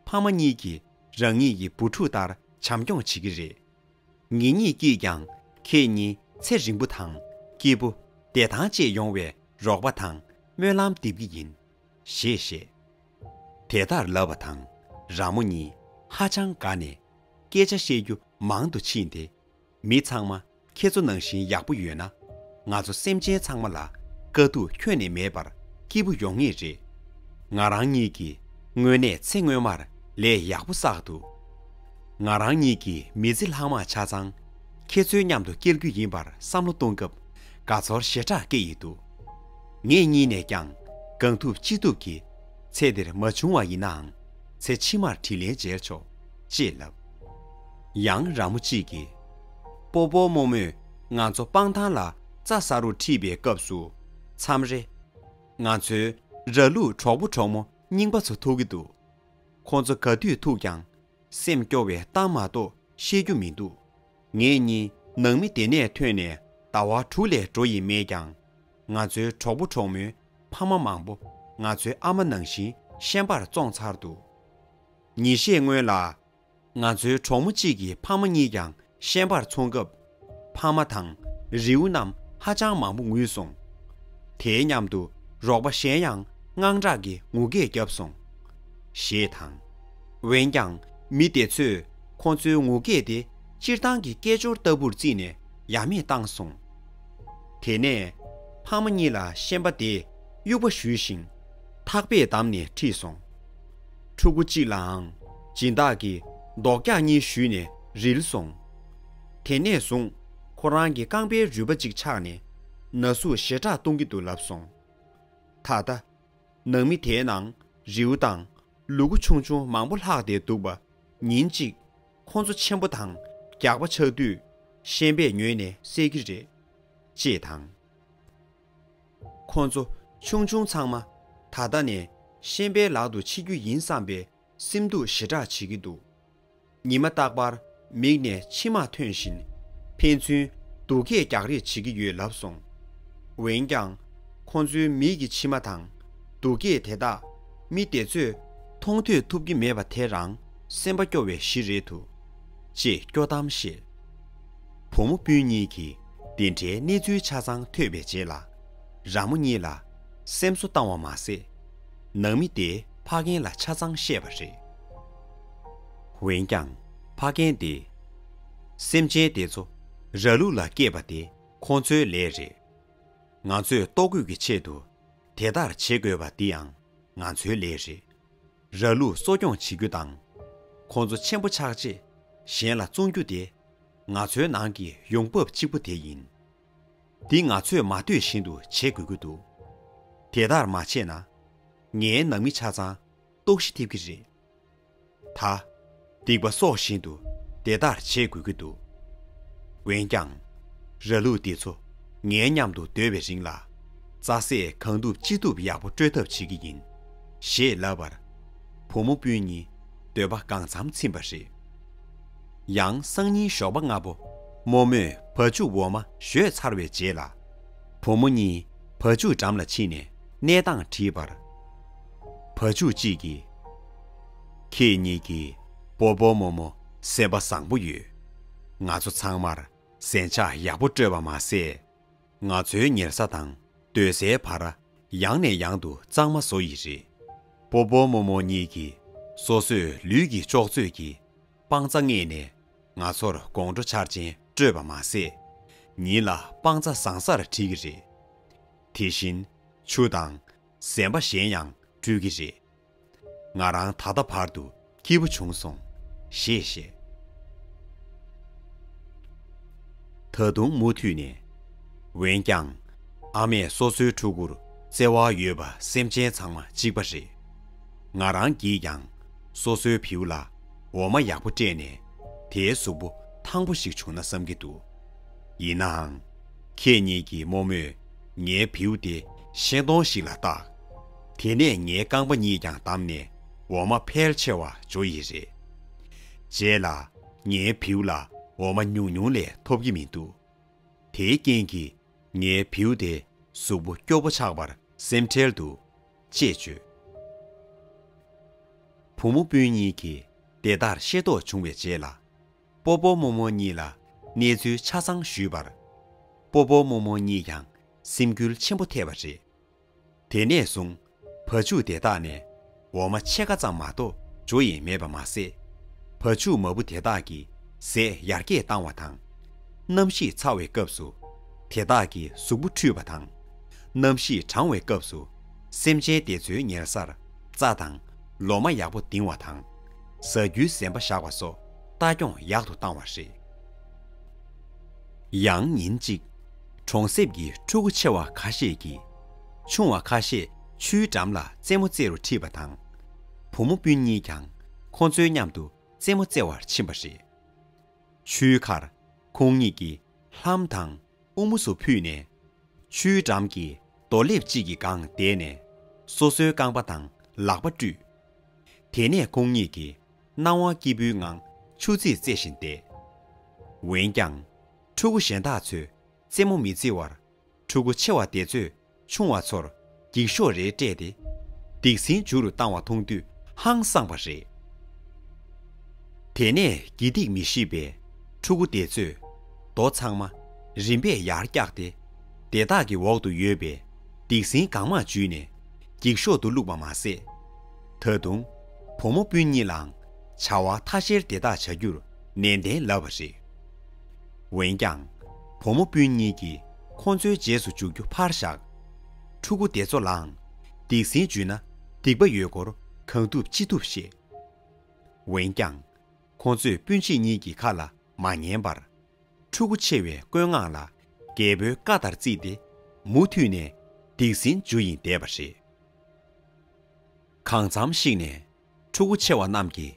ཕ་མ་གཉིས་ཀྱིས་རང་ཉིད་ཀྱི་བུ་ཕྲུག་ལྟར་བྱམས་སྐྱོང་བྱེད་ཀྱི་རེད། ངེད་གཉིས་ཀྱིས་ཀྱང་ཁྱེད་གཉིས་ཚེ་རིང་པོ་དང་སྐྱིད་པོ་བདེ་ཐང་བཅས་ཡོང་བའི་རོགས་པ་དང་སྨོན་ལམ་འདེབས་ཀྱི་ཡིན། ཞེས་བཤད། དེ་ལྟར་ལབ་པ་དང་ར་མོ་གཉིས་ཧ་ཅང་དགའ་ནས་སྐད་ཆ་བཤད་རྒྱུ་མང་དུ་ཕྱིན་ཏེ། མི་ཚང་མ་ཁྱེད་ཚོ་ནང་བཞིན་ཡག་པོ་ཡོད་ན། ང་ཚོ་སེམས་ཅན་ཚང་མ་ལ་དཀའ་སྡུག་ཁྱོན་ནས་མེད་པར་སྐྱིད་པོ་ཡོང་ངེས་རེད། ང་རང་གཉིས་ཀྱིས་དངོས་གནས་ཚེ་སྔོན་མར་ལས་ཡག་པོ་བསགས་འདུག་ང་རང་གཉིས་ཀྱི་མི་ཚེ་ལྷག་མ་ཆ་ཚང་ཁྱེད་ཚོའི་མཉམ་དུ་སྐྱེལ་རྒྱུ་ཡིན་པར་བསམ་བློ་གཏོང་སྐབས་དགའ་ཚོར་ཞེ་དྲག་སྐྱེ་ཡི་འདུག་ངེད་གཉིས་ནས་ཀྱང་གང་ཐུབ་ཅི་ཐུབ་ཀྱིས་ཚེ་འདིར་མ་བྱུང་བ་ཡིན་ནའང་ཚེ་ཕྱི་མར་དྲིན་ལན་འཇལ་ཆོག་ཅེས་ལབ། ཡང་ར་མོ་གཅིག་གིས། སྤོ་བོ་རྨོ་མོས་ང་ཚོ་སྤང་ཐང་ལ་རྩྭ་ཟ་རུ་ཁྲིད་པའི་སྐབས་སུ། མཚམས་རེ། ང་ཚོའི་ར་ལུག་གྲོགས་པོ་གྲོགས་མོ་རྙིང་པ་ཚོ་ཐུག་གི་འདུག་ཁོང་ཚོ་ག་དུས་ཐུག་ཀྱང་སེམས་སྐྱོ་བའི་གཏམ་མ་གཏོགས་བཤད་རྒྱུ་མི་འདུག་ངེད་གཉིས་ནང་མི་དེ་ནས་ཐོན་ནས་ཟླ་བ་དྲུག་ལས་འགྲོ་ཡི་མེད་ཀྱང་། ང་ཚོའི་གྲོགས་པོ་གྲོགས་མོའི་ཕ་མ་མང་པོ་ང་ཚོའི་ཨ་མ་ནང་བཞིན་ཤན་པར་བཙོངས་ཚར་འདུག་ཉིན་ཤས་སྔོན་ལ། ང་ཚོའི་གྲོགས་མོ་གཅིག་གི་ཕ་མ་གཉིས་ཀྱང་ ཤན་པར་འཚོང་སྐབས། ཕ་མ་དང་རེའུ་རྣམས་ཧ་ཅང་མང་པོ་ངུས་སོང་། དེའི་མཉམ་དུ་རོགས་པ་གཞན་ཡང་དངངས་སྐྲག་གིས་ངུ་སྐད་བརྒྱབ་སོང་། ཞེས་དང་། འོན་ཀྱང་མི་དེ་ཚོས་ཁོ་ཚོའི་ངུ་སྐད་དེ་སྤྱིར་བཏང་གི་སྐད་ཅོར་ལྟ་བུར་བརྩིས་ནས་ཡ་མེད་བཏང་སོང་། དེ་ནས་ཕ་མ་གཉིས་ལ་ཤན་པ་དེས་དབྱུག་པ་གཞུས་ཤིང་། ཐག་པས་བསྡམས་ནས་ཁྲིད་སོང་། ཕྲུ་གུ་གཅིག་ལའང་སྦྱིན་བདག་གིས་རྡོག་རྒྱག་གཉིས་གཞུས་ནས་རིལ་སོང་། དེ་ནས་བཟུང་ཁོ་རང་གི་རྐང་པའི་རུས་པ་གཅིག་ཆག་ནས་ན་ཟུག་ཞེ་དྲག་གཏོང་གི་འདུག་ལབ་སོང་། ད་ལྟ། ནང་མི་དེའི་ནང་རེའུ་དང་ལུ་གུ་ཆུང་ཆུང་མང་པོ་ལྷག་སྟེ་འདུག་པ། ཉིན་གཅིག་ཁོ་ཚོ་ཆེན་པོ་དང་རྒྱགས་པ་ཆགས་དུས་ཤན་པས་ཉོས་ནས་བསད་ཀྱི་རེད། ཅེས་དང་། ཁོ་ཚོ་ཆུང་ཆུང་ཚང་མ་ད་ལྟ་ནས་ཤན་པའི་ལག་ཏུ་འཆི་རྒྱུ་ཡིན་བསམ་པའི་སེམས་སྡུག་ཞེ་དྲག་བྱེད་ཀྱི་འདུག་ཉི་མ་རྟག་པར་མིག་ནས་མཆི་མ་ཐོན་བཞིན། ཕན་ཚུན་སྡུག་སྐད་རྒྱག་རེས་བྱེད་ཀྱི་ཡོད་ལབ་སོང་། འོན་ཀྱང་། ཁོ་ཚོའི་མིག་གི་མཆི་མ་དང་། སྡུག་སྐད་དེ་དག་མི་དེ་ཚོས་མཐོང་ཐོས་ཐུབ་ཀྱི་མེད་པ་དེ་རང་སེམས་པ་སྐྱོ་བའི་གཞི་རེད་འདུག་ཅེས་སྐྱོ་གཏམ་བཤད། བུ་མོ་སྤུན་གཉིས་ཀྱིས་འདི་འདྲའི་གནས་ཚུལ་ཆ་ཚང་ཐོས་པའི་རྗེས་ལ། ར་མོ་གཉིས་ལ་སེམས་གསོ་བཏང་བ་མ་ཟད། ནང་མི་དེས་ཕ་རྒན་ལ་ཆ་ཚང་བཤད་པ་རེད། འོན་ཀྱང་ཕ་རྒན་དེས། སེམས་ཅན་དེ་ཚོ་ར་ལུག་ལ་སྐྱེས་པ་དེ་ཁོང་ཚོའི་ལས་རེད། ང་ཚོས་ལྟོ་གོས་ཀྱི་ཆེད་དུ་དེ་ལྟར་བྱེད་དགོས་པ་འདི་ཡང་ང་ཚོའི་ལས་རེད། ར་ལུག་གསོ་སྐྱོང་བྱེད་རྒྱུ་དང་། ཁོང་ཚོ་ཆེན་པོ་ཆགས་རྗེས་གཞན་ལ་བཙོང་རྒྱུ་དེ་ང་ཚོའི་ནང་གི་ཡོང་འབབ་གཅིག་པུ་དེ་ཡིན། འདི་ང་ཚོས་མ་ལྟོས་བཞིན་དུ་བྱེད་དགོས་ཀྱི་འདུག་དེ་ལྟར་མ་བྱས་ན། ངའི་ནང་མི་ཆ་ཚང་ལྟོགས་ཤི་ཐེབས་ཀྱི་རེད། ད། སྡིག་པ་གསོག་བཞིན་དུ་དེ་ལྟར་བྱེད་དགོས་ཀྱི་འདུག་འོན་ཀྱང་། ར་ལུག་འདི་ཚོ་ངའི་མཉམ་དུ་སྡོད་པའི་རིང་ལ། རྩྭ་ཟས་གང་ཐུབ་ཅི་ཐུབ་ཡག་པོ་སྤྲོད་ཐབས་བྱེད་ཀྱི་ཡིན། ཞེས་ལབ་པར། བུ་མོ་སྤུན་གཉིས་འདོད་པ་གང་འཚམ་ཚིམ་པ་རེད། ཡང་སང་ཉིན་ཞོགས་པ་སྔ་པོ། རྨོ་མོས་བ་ཕྱུགས་འོ་མ་བཞོས་ཚར་བའི་རྗེས་ལ། བུ་མོ་གཉིས་བ་ཕྱུགས་འགྲམ་ལ་ཕྱིན་ནས་གནས་སྟངས་དྲིས་པར། བ་ཕྱུགས་གཅིག་གིས། ཁྱེད་གཉིས་ཀྱིས་སྤོ་བོ་རྨོ་མོ་སེམས་པ་བཟང་པོ་ཡོད། ང་ཚོ་ཚང་མར་གཟན་ཆག་ཡག་པོ་སྤྲོད་པ་མ་ཟད། ང་ཚོའི་ཉལ་ས་དང་སྡོད་སའི་བར་ཡང་ནས་ཡང་དུ་གཙང་མ་བཟོ་ཡི་རེད། སྤོ་བོ་རྨོ་མོ་གཉིས་ཀྱིས་སོ་སོས་ལུས་ཀྱི་ལྕོགས་ཚོད་ཀྱིས་སྤང་རྩྭ་བརྔས་ནས་ང་ཚོར་དགོང་དྲོ་ཆར་ཆེན་སྤྲོད་པ་མ་ཟད། ཉིན་ལ་སྤང་རྩྭ་བཟང་སར་ཁྲིད་ཀྱི་རེད། དེ་བཞིན་ཆུ་དང་གཟན་པ་གཞན་ཡང་སྤྲུལ་གྱི་རེད། ང་རང་ད་ལྟ་བར་དུ་སྐྱིད་པོ་བྱུང་སོང་། ཞེས་བཤད། ད་དུང་མུ་མཐུད་ནས། འོན་ཀྱང་། ཨ་མས་སོ་སོའི་ཕྲུ་གུར་བརྩེ་བ་ཡོད་པ་སེམས་ཅན་ཚང་མ་གཅིག་པ་རེད། ང་རང་གིས་ཀྱང་སོ་སོའི་བེའུ་ལ་འོ་མ་ཡག་པོ་སྤྲད་ནས་དེའི་གཟུགས་པོ་ཐང་པོ་ཞིག་བྱུང་ན་བསམ་གྱི་འདུག་ཡིན་ནའང་། ཁྱེད་གཉིས་ཀྱི་རྨོ་མོས་ངའི་བེའུ་དེ་ཤིང་སྡོང་ཞིག་ལ་བཏགས། དེ་ནས་ངའི་རྐང་པ་གཉིས་ཀྱང་བསྡམས་ནས་འོ་མ་ཕལ་ཆེ་བ་འཇོ་ཡི་རེད། རྗེས་ལ་ངའི་བེའུ་ལ་འོ་མ་ཉུང་ཉུང་ལས་ཐོབ་ཀྱི་མི་འདུག་དེའི་རྐྱེན་གྱིས་ངའི་བེའུ་དེ་གཟུགས་པོ་སྐྱོ་པོ་ཆགས་པར་སེམས་ཁྲལ་འདུག་ཅེས་བརྗོད། བུ་མོ་སྤུན་གཉིས་ཀྱིས་དེ་ལྟར་ཤེས་རྟོགས་བྱུང་བའི་རྗེས་ལ། སྤོ་བོ་རྨོ་མོ་གཉིས་ལ་གནས་ཚུལ་ཆ་ཚང་ཞུས་པར། སྤོ་བོ་རྨོ་མོ་གཉིས་ཀྱང་སེམས་འགུལ་ཆེན་པོ་ཐེབས་པ་རེད། དེ་ནས་བཟུང་བ་ཕྱུགས་དེ་དག་ནས་འོ་མ་ཕྱེད་ཀ་ཙམ་མ་གཏོགས་འཇོ་ཡི་མེད་པ་མ་ཟད། བ་ཕྱུགས་མ་བུ་དེ་དག་གིས་ཟས་ཡར་རྒྱས་བཏང་བ་དང་། གནམ་གཤིས་ཚ་བའི་སྐབས་སུ་དེ་དག་གི་གཟུགས་པོ་འཁྲུད་པ་དང་། གནམ་གཤིས་གྲང་བའི་སྐབས་སུ་སེམས་ཅན་དེ་ཚོའི་ཉལ་སར་རྩྭ་དང་ལོ་མ་ཡག་པོ་ལྡིང་བ་དང་། ཟ་རྒྱུའི་གཟན་པ་བཞག་པ་སོགས་ལྟ་སྐྱོང་ཡག་ཏུ་བཏང་བ་རེད། ཡང་ཉིན་གཅིག་གྲོང་གསེབ་ཀྱི་ཕྲུ་གུ་ཆེ་བ་ཁ་ཤས་ཀྱིས་ཆུང་བ་ཁ་ཤས་ཆུའི་འགྲམ་ལ་རྩེད་མོ་རྩེ་རུ་ཁྲིད་པ་དང་། བུ་མོ་སྤུན་གཉིས་ཀྱང་ཁོང་ཚོའི་མཉམ་དུ་རྩེད་མོ་རྩེ་བར་ཕྱིན་པ་རེད། ཆུའི་ཁར་ཁོང་གཉིས་ཀྱིས་ལྷམ་དང་དབུ་མོ་སོགས་ཕུད་ནས། ཆུའི་འགྲམ་གྱི་རྡོ་ལེབ་ཅིག་གི་སྒང་བསྡད་ནས་སོ་སོའི་རྐང་པ་དང་ལག་པ་བཀྲུས། དེ་ནས་ཁོང་གཉིས་ཀྱིས་སྣང་བ་སྐྱིད་པོའི་ངང་ཆུ་རྩེད་རྩེ་བཞིན་བསྡད། འོན་ཀྱང་། ཕྲུ་གུ་གཞན་དག་ཚོས་རྩེད་མོ་མི་རྩེ་བར། ཕྲུ་གུ་ཆེ་བ་དེ་ཚོས་ཆུང་བ་ཚོར་འགྱིག་ཤོག་རེ་སྤྲད་དེ། སྡིག་སྲིན་འཇུག་རུ་བཏང་བ་མཐོང་དུས་ཧང་སངས་པ་རེད། དེ་ནས་དགེ་སྡིག་མི་ཤེས་པའི་ ཕྲུ་གུ་དེ་ཚོས་རྡོ་ཚང་མ་རིམ་པས་ཡར་བཀྱགས་ཏེ། དེ་དག་གི་འོག་ཏུ་ཡོད་པའི་སྡིག་སྲིན་གང་མང་འཇུས་ནས་འགྱིག་ཤོག་ཏུ་བླུགས་པ་མ་ཟད། ད་དུང་བུ་མོ་སྤུན་གཉིས་ལའང་བྱ་བ་ཐ་ཤལ་དེ་དག་བྱ་རྒྱུར་ནན་ཏན་ལབ་པ་རེད། འོན་ཀྱང་། བུ་མོ་སྤུན་གཉིས་ཀྱིས་ཁོ་ཚོའི་རྗེས་སུ་འཇུག་རྒྱུ་ཕར་བཞག་ཕྲུ་གུ་དེ་ཚོ་ལའང་སྡིག་སྲིན་འཇུས་ན་སྡིག་པ་ཡོད་སྐོར་གང་ཐུབ་ཅི་ཐུབ་བཤད། འོན་ཀྱང་། ཁོ་ཚོས་སྤུན་མཆེད་གཉིས་ཀྱི་ཁ་ལ་མ་ཉན་པར། ཕྲུ་གུ་ཆེ་བའི་བཀོད་ངག་ལ་རྒྱལ་པོའི་བཀའ་ལྟར་བརྩིས་ཏེ། མུ་མཐུད་ནས་སྡིག་སྲིན་འཇུ་ཡིན་བསྡད་པ་རེད། གང་འཚམ་ཞིག་ནས་ཕྲུ་གུ་ཆེ་བ་རྣམས་ཀྱིས་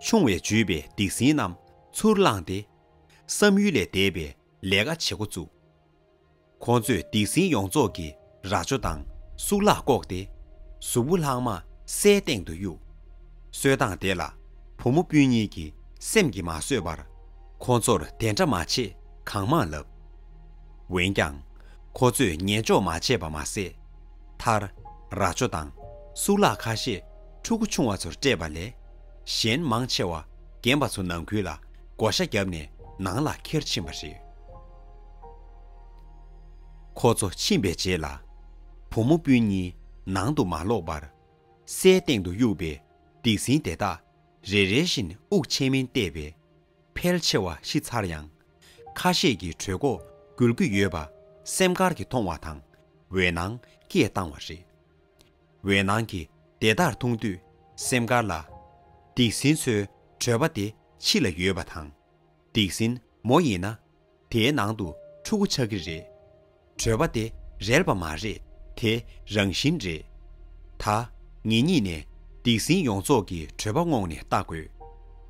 ཆུང་བས་འཇུས་པའི་སྡིག་སྲིན་རྣམས་ཚུར་བླངས་ཏེ། བསམ་ཡུལ་ལས་འདས་པའི་ལས་ཀ་བྱེད་འགོ་བཙུགས། ཁོང་ཚོས་སྡིག་སྲིན་ཡོངས་རྫོགས་ཀྱི་རྭ་ཅོ་དང་གཙུག་ལག་བཀོག་སྟེ། གཟུགས་པོ་ལྷག་མ་སའི་སྟེང་དུ་གཡུགས། གསོད་སྟངས་དེ་ལ་བུ་མོ་སྤུན་གཉིས་ཀྱིས་སེམས་ཀྱིས་མ་བཟོད་པར། ཁོ་ཚོར་དེ་འདྲ་མ་བྱེད་གང་མང་ལབ། འོན་ཀྱང་། ཁོ་ཚོས་ཉན་འཇོག་མ་བྱས་པ་མ་ཟད། མཐར། རྭ་ཅོ་དང་གཙུག་ལག་ཁ་ཤས་ཕྲུ་གུ་ཆུང་བ་ཚོར་སྤྲད་པ་ལས། གཞན་མང་ཆེ་བ་རྒན་པ་ཚོ་ནང་ཁུལ་ལ་བགོ་བཤའ་བརྒྱབ་ནས་ནང་ལ་ཁྱེར་ཕྱིན་པ་རེད། ཁོ་ཚོ་ཕྱིན་པའི་རྗེས་ལ། བུ་མོ་སྤུན་གཉིས་ནང་དུ་མ་ལོག་པར། སའི་སྟེང་དུ་གཡུགས་པའི་སྡིག་སྲིན་དེ་དག་རེ་རེ་བཞིན་དབུགས་ཆད་མིན་བལྟས་པས། ཕལ་ཆེ་བ་ཤི་ཚར་ཡང་། ཁ་ཤས་ཀྱིས་གྲོད་ཁོག་འགུལ་གྱི་ཡོད་པ་སེམས་ཁར་གྱིས་མཐོང་བ་དང་། འོད་སྣང་སྐྱེས་བཏང་བ་རེད། འོད་སྣང་གིས་དེ་ལྟར་མཐོང་དུས། སེམས་ཁར་ལ། སྡིག་སྲིན་ཚོའི་གྲོད་པ་དེ་ཕྱི་ལ་ཡོད་པ་དང་། སྡིག་སྲིན་མོ་ཡིན་ན། དེའི་ནང་དུ་ཕྲུ་གུ་ཆགས་ཀྱི་རེད། གྲོད་པ་དེ་རལ་པ་མ་རེད། དེ་རང་བཞིན་རེད། ད་ངེད་གཉིས་ནས་སྡིག་སྲིན་ཡོངས་རྫོགས་ཀྱི་གྲོད་པ་བསྔོགས་ནས་ལྟ་དགོས།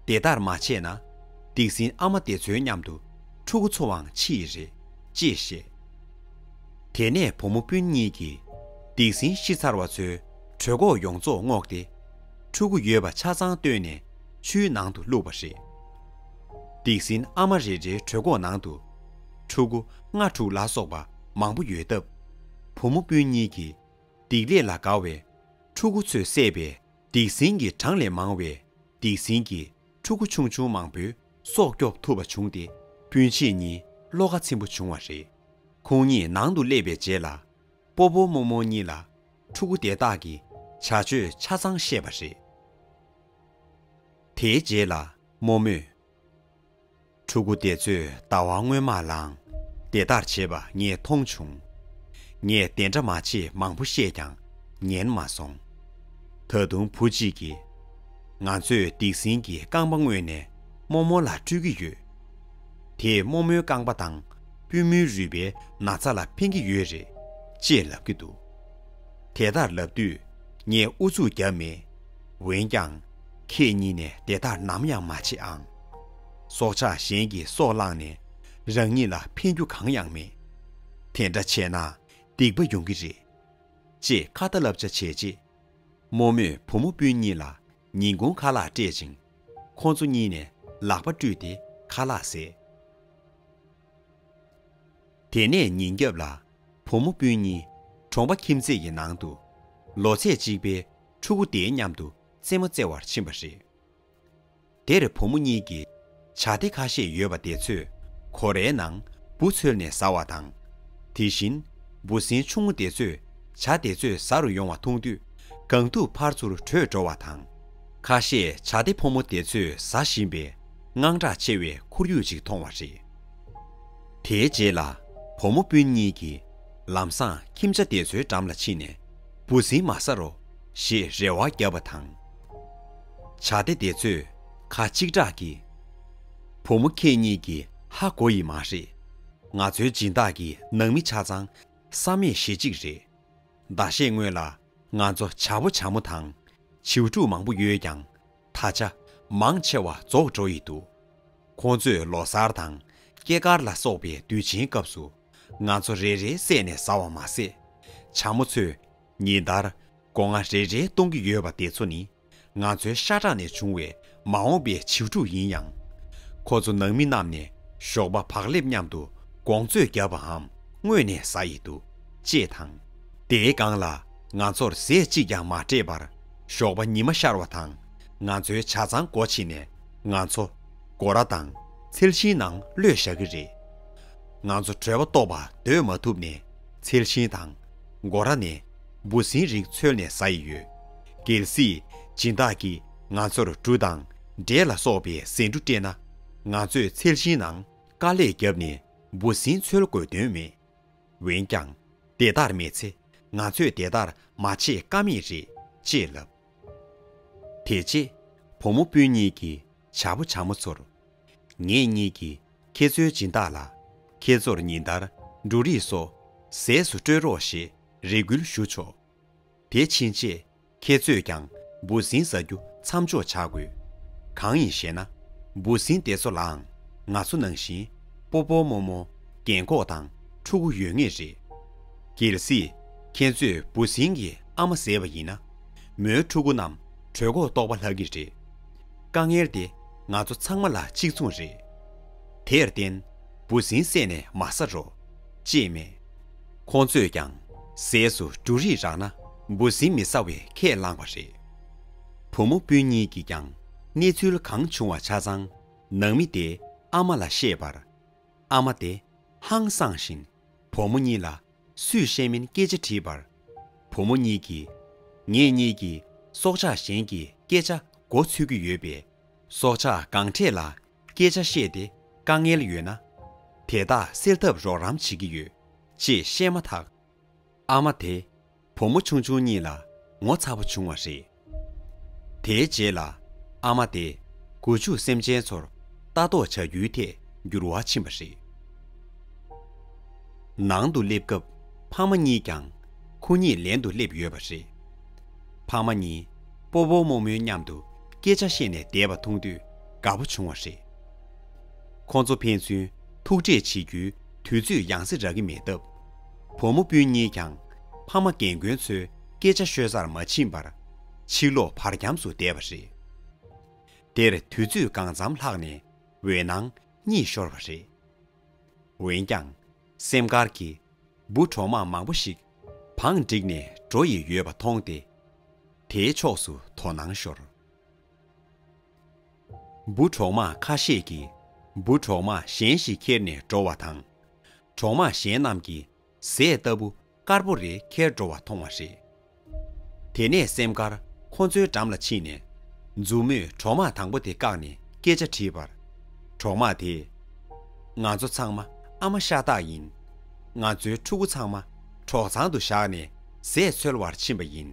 དེ་ལྟར་མ་བྱས་ན། སྡིག་སྲིན་ཨ་མ་དེ་ཚོའི་མཉམ་དུ་ཕྲུ་གུ་ཚོའང་འཆི་ཡི་རེད། ཅེས་བཤད། དེ་ནས་བུ་མོ་སྤུན་གཉིས་ཀྱིས་སྡིག་སྲིན་ཤི་ཚར་བ་ཚོའི་གྲོད་ཁོག་ཡོངས་རྫོགས་བསྔོགས་ཏེ། ཕྲུ་གུ་ཡོད་པ་ཆ་ཚང་བཏོན་ནས་ཆུའི་ནང་དུ་བླུགས་པ་རེད། སྡིག་སྲིན་ཨ་མ་རེ་རེའི་གྲོད་ཁོག་ནང་དུ་ཕྲུ་གུ་ལྔ་དྲུག་ལ་སོགས་པ་མང་པོ་ཡོད་སྟབས། བུ་མོ་སྤུན་གཉིས་ཀྱིས་སྡིག་ལས་ལ་དགའ་བའི་ཕྲུ་གུ་ཚོས་བསད་པའི་སྡིག་སྲིན་གྱི་གྲངས་ལས་མང་བའི་སྡིག་སྲིན་གྱིས་ཕྲུ་གུ་ཆུང་ཆུང་མང་པོའི་སྲོག་སྐྱོབ་ཐུབ་པ་བྱུང་སྟེ། སྤུན་མཆེད་གཉིས་བློ་ཁ་ཚིམ་པོ་བྱུང་བ་རེད། ཁོང་གཉིས་ནང་དུ་སླེབས་པའི་རྗེས་ལ། སྤོ་བོ་རྨོ་མོ་གཉིས་ལ་ཕྲུ་གུ་དེ་དག་གི་བྱ་སྤྱོད་ཆ་ཚང་བཤད་པ་རེད། དེའི་རྗེས་ལ་རྨོ་མོས། ཕྲུ་གུ་དེ་ཚོས་ཟླ་བ་སྔོན་མ་ལའང་དེ་ལྟར་བྱེད་པ་ངས་མཐོང་བྱུང་། ངས་དེ་འདྲ་མ་བྱེད་མང་པོ་བཤད་ཀྱང་ཉན་མ་སོང་། ད་དུང་བུ་གཅིག་གིས། ང་ཚོས་སྡིག་སྲིན་གྱི་རྐང་པ་བརྔོས་ནས་རྨོ་མོ་ལ་སྤྲོད་ཀྱི་ཡོད། དེས་རྨོ་མོའི་རྐང་པ་དང་པུས་མོའི་རུས་པའི་ན་ཚ་ལ་ཕན་གྱི་ཡོད་རེད། ཅེས་ལབ་ཀྱི་འདུག། དེ་ལྟར་ལབ་དུས་ངས་ཨུ་ཚུགས་བརྒྱབ་མེད། འོན་ཀྱང་། ཁྱེད་གཉིས་ནས་དེ་ལྟར་ནམ་ཡང་མ་བྱེད་ཨང་། སྲོག་ཆགས་གཞན་གྱི་སྲོག་བླངས་ནས་རང་ཉིད་ལ་ཕན་རྒྱུ་གང་ཡང་མེད། དེ་འདྲ་བྱས་ན་སྡིག་པ་ཡོང་གི་རེད། ཅེས་ཁ་ཏ་བསླབ་བྱ་བྱས་རྗེས། རྨོ་མོས་བུ་མོ་སྤུན་གཉིས་ལ་ཉིན་གུང་ཁ་ལག་སྤྲད་ཅིང་། ཁོང་ཚོ་གཉིས་ནས་ལག་པ་བཀྲུས་ཏེ་ཁ་ལག་བཟས། དེ་ནས་ཉིན་རྒྱབ་ལ་བུ་མོ་སྤུན་གཉིས་གྲོང་པ་ཁྱིམ་མཚེས་ཀྱི་ནང་དུ་ལོ་ཚད་གཅིག་པའི་ཕྲུ་གུ་དེའི་མཉམ་དུ་རྩེད་མོ་རྩེ་བར་ཕྱིན་པ་རེད། དེར་བུ་མོ་གཉིས་ཀྱིས་བྱ་དེ་ཁ་ཤས་ཡོད་པ་དེ་ཚོས་སྒོ་རའི་ནང་འབུ་འཚོལ་ནས་ཟ་བ་དང་། དེ་བཞིན་འབུ་སྲིན་ཆུང་ངུ་དེ་ཚོས་བྱ་དེ་ཚོས་ཟ་རུ་ཡོང་བ་མཐོང་དུས་གང་ཐུབ་ཕར་ཚུར་བྲོས་འགྲོ་བ་དང་། ཁ་ཤས་བྱ་དེ་ཕོ་མོ་དེ་ཚོས་ཟ་བཞིན་པའི་དངངས་སྐྲག་ཆེ་བའི་ཁོར་ཡུག་ཅིག་མཐོང་བ་རེད། དེའི་རྗེས་ལ་བུ་མོ་སྤུན་གཉིས་ཀྱིས་ལམ་སང་ཁྱིམ་བྱ་དེ་ཚོའི་འགྲམ་ལ་ཕྱིན་ནས་འབུ་སྲིན་མ་ཟ་རོགས་ཞེས་རེ་བ་བརྒྱབ་པ་དང་། བྱ་དེ་དེ་ཚོས་ཁ་གཅིག་གྲགས་ཀྱིས། བུ་མོ་ཁྱེད་གཉིས་ཀྱིས་ཧ་གོ་ཡི་མ་རེད། ང་ཚོའི་སྦྱིན་བདག་གི་ནང་མི་ཆ་ཚང་བསམ་མེད་ཞེ་གཅིག་རེད། ཟླ་ཤས་སྔོན་ལ་ང་ཚོ་བྱ་ཕོ་བྱ་མོ་དང་བྱིའུ་ཕྲུག་མང་པོ་ཡོད་ཀྱང་། ད་ཆ་མང་ཆེ་བ་རྫོགས་འགྲོ་ཡི་འདུག། ཁོང་ཚོས་ལོ་གསར་དང་སྐྱེས་སྐར་ལ་སོགས་པའི་དུས་ཆེན་སྐབས་སུ་ང་ཚོ་རེ་རེ་བསད་ནས་ཟ་བ་མ་ཟད། བྱ་མོ་ཚོས་ཉིན་ལྟར་སྒོ་ང་རེ་རེ་གཏོང་གི་ཡོད་པ་དེ་ཚོ་ནི་ང་ཚོའི་ཤ་ཁྲག་ནས་བྱུང་བའི་མ་འོངས་པའི་བྱིའུ་ཕྲུག་ཡིན་ཡང་། ཁོ་ཚོ་ནང་མི་རྣམས་ནས་ཞོགས་པ་བག་ལེབ་མཉམ་དུ་གོང་ཚོད་བརྒྱབ་པའམ་བརྔོས་ནས་ཟ་ཡི་འདུག། ཅེས་དང་། དེའི་སྒང་ལ་ང་ཚོར་ཟས་གཅིག་ཀྱང་མ་སྤྲད་པར་ཞོགས་པ་ཉི་མ་ཤར་བ་དང་ང་ཚོའི་བྱ་ཚང་སྒོ་ཕྱེ་ནས་ང་ཚོ་སྒོ་ར་དང་ ཚལ་ཞིང་ནང་གློད་བཞག་གི་རེད། ང་ཚོ་དྲོད་པ་ལྟོགས་པ་སྡོད་མ་ཐུབ་ནས་ཚལ་ཞིང་དང་སྒོ་ར་ནས་འབུ་སྲིན་རིགས་འཚོལ་ནས་ཟ་ཡི་ཡོད། གལ་སྲིད་སྦྱིན་བདག་གིས་ང་ཚོར་འབྲུ་དང་འབྲས་ལ་སོགས་པའི་ཟེའུ་འབྲུ་སྤྲད་ན། ང་ཚོས་ཚལ་ཞིང་ནང་དཀའ་ལས་བརྒྱབ་ནས་འབུ་སྲིན་འཚོལ་དགོས་དོན་མེད། འོན་ཀྱང་དེ་ལྟར་མེད་ཚེ་ང་ཚོས་དེ་ལྟར་མ་བྱེད་ཀ་མེད་རེད་ཅེས་ལབ། དེ་རྗེས་བུ་མོ་སྤུན་གཉིས་ཀྱིས་བྱ་ཕོ་བྱ་མོ་ཚོར། ངེད་གཉིས་ཀྱིས་ཁྱེད་ཚོའི་སྦྱིན་བདག་ལ་ཁྱེད་ཚོར་ཉིན་ལྟར་འབྲུ་རིགས་སོགས་ཟས་སུ་སྤྲོད་རོགས་ཞེས་རེ་སྐུལ་ཞུ་ཆོག་དེ་ཕྱིན་ཆད་ཁྱེད་ཚོས་ཀྱང་འབུ་སྲིན་ཟ་རྒྱུ་མཚམས་འཇོག་བྱ་དགོས། གང་ཡིན་ཞེ་ན། འབུ་སྲིན་དེ་ཚོ་ལའང་ང་ཚོ་ནང་བཞིན་སྤོ་བོ་རྨོ་མོ་རྒན་འཁོགས་དང་ཕྲུ་གུ་ཡོད་ངེས་རེད། གལ་སྲིད་ཁྱེད་ཚོས་འབུ་སྲིན་གྱི་ཨ་མ་བཟས་པ་ཡིན་ན། མོའི་ཕྲུ་གུ་རྣམས་གྲོད་ཁོག་ལྟོགས་པ་ལྷག་གི་རེད། དཀའ་ངལ་དེ་ང་ཚོ་ཚང་མ་ལ་གཅིག་མཚུངས་རེད། དེར་བརྟེན་འབུ་སྲིན་བསད་ནས་མ་ཟ་རོགས་ཅེས་སྨྲས། ཁོང་ཚོས་ཀྱང་ཟས་སུ་འབྲུ་རིགས་རག་ན་འབུ་སྲིན་མི་ཟ་བའི་ཁས་བླངས་པ་རེད། བུ་མོ་སྤུན་གཉིས་ཀྱིས་ཀྱང་གནས་ཚུལ་གང་བྱུང་བ་ཆ་ཚང་ནང་མི་དེའི་ཨ་མ་ལ་བཤད་པར། ཨ་མ་དེ་ཧང་སངས་བཞིན་བུ་མོ་གཉིས་ལ་སུས་བཤད་མིན་སྐད་ཆ་དྲིས་པར། བུ་མོ་གཉིས་ཀྱིས། ངེད་གཉིས་ཀྱིས་སྲོག་ཆགས་གཞན་གྱི་སྐད་ཆ་མགོ་ཚོད་ཀྱི་ཡོད་པས། སྲོག་ཆགས་གང་འཕྲད་ལ་སྐད་ཆ་བཤད་དེ་དཀའ་ངལ་ཡོད་ན། དེ་དག་སེལ་ཐབས་རོགས་རམ་བྱེད་ཀྱི་ཡོད་ཅེས་བཤད་མ་ཐག་ཨ་མ་དེ་བུ་མོ་ཆུང་ཆུང་གཉིས་ལ་ངོ་ཚ་པོ་བྱུང་བ་རེད། དེའི་རྗེས་ལ་ཨ་མ་དེས་སྒོ་ཕྱུགས་སེམས་ཅན་ཚོར་ལྟ་རྟོག་བྱ་རྒྱུའི་ཐད་འགྱུར་བ་ཕྱིན་པ་རེད། ནང་དུ་སླེབས་སྐབས་ཕ་མ་གཉིས་ཀྱང་ཁོ་གཉིས་ལེན་དུ་སླེབས་ཡོད་པ་རེད། ཕ་མ་གཉིས་སྤོ་བོ་རྨོ་མོའི་མཉམ་དུ་སྐད་ཆ་བཤད་ནས་བསྡད་པ་མཐོང་དུས་དགའ་པོ་བྱུང་བ་རེད། ཁོ་ཚོ་ཕན་ཚུན་ཐུག་འཕྲད་བྱེད་རྒྱུའི་དུས་ཚོད་ཡང་སེ་རག་གི་མེད་སྟབས། བུ་མོ་སྤུན་གཉིས་ཀྱང་ཕ་མ་རྒན་རྒོན་ཚོའི་སྐད་ཆ་ཤོད་སར་མ་ཕྱིན་པར་ཕྱིར་ལོག་བར་འཁྱམས་སུ་བསྡད་པ་རེད། དེར་དུས་ཚོད་གང་འཚམ་ལྷག་ནས་འོད་སྣང་གཉིད་ཤོར་བ་རེད། འོན་ཀྱང་། སེམས་དཀར་གྱིས་འབུ་གྲོག་མ་མང་པོ་ཞིག་བང་བསྒྲིགས་ནས་འགྲོ་ཡི་ཡོད་པ་མཐོང་སྟེ། དེའི་ཕྱོགས་སུ་དོ་སྣང་ཤོར། འབུ་གྲོག་མ་ཁ་ཤས་ཀྱིས་འབུ་གྲོག་མ་གཞན་ཞིག་ཁྱེར་ནས་འགྲོ་བ་དང་། གྲོག་མ་གཞན་རྣམས་ཀྱིས་ཟས་ལྟ་བུ་དཀར་པོ་རེ་ཁྱེར་འགྲོ་བ་མཐོང་བ་རེད། དེ་ནས་སེམས་དཀར་ཁོ་ཚོའི་འགྲམ་ལ་ཕྱིན་ནས། མཛུབ་མོས་གྲོག་མ་དང་པོ་དེ་བཀག་ནས་སྐད་ཆ་དྲིས་པར། གྲོག་མ་དེས། ང་ཚོ་ཚང་མ་ཨ་མ་ཤ་སྟག་ཡིན། ང་ཚོའི་ཕྲུ་གུ་ཚང་མ་གྲོག་ཚང་དུ་བཞག་ནས་ཟས་འཚོལ་བར་ཕྱིན་པ་ཡིན།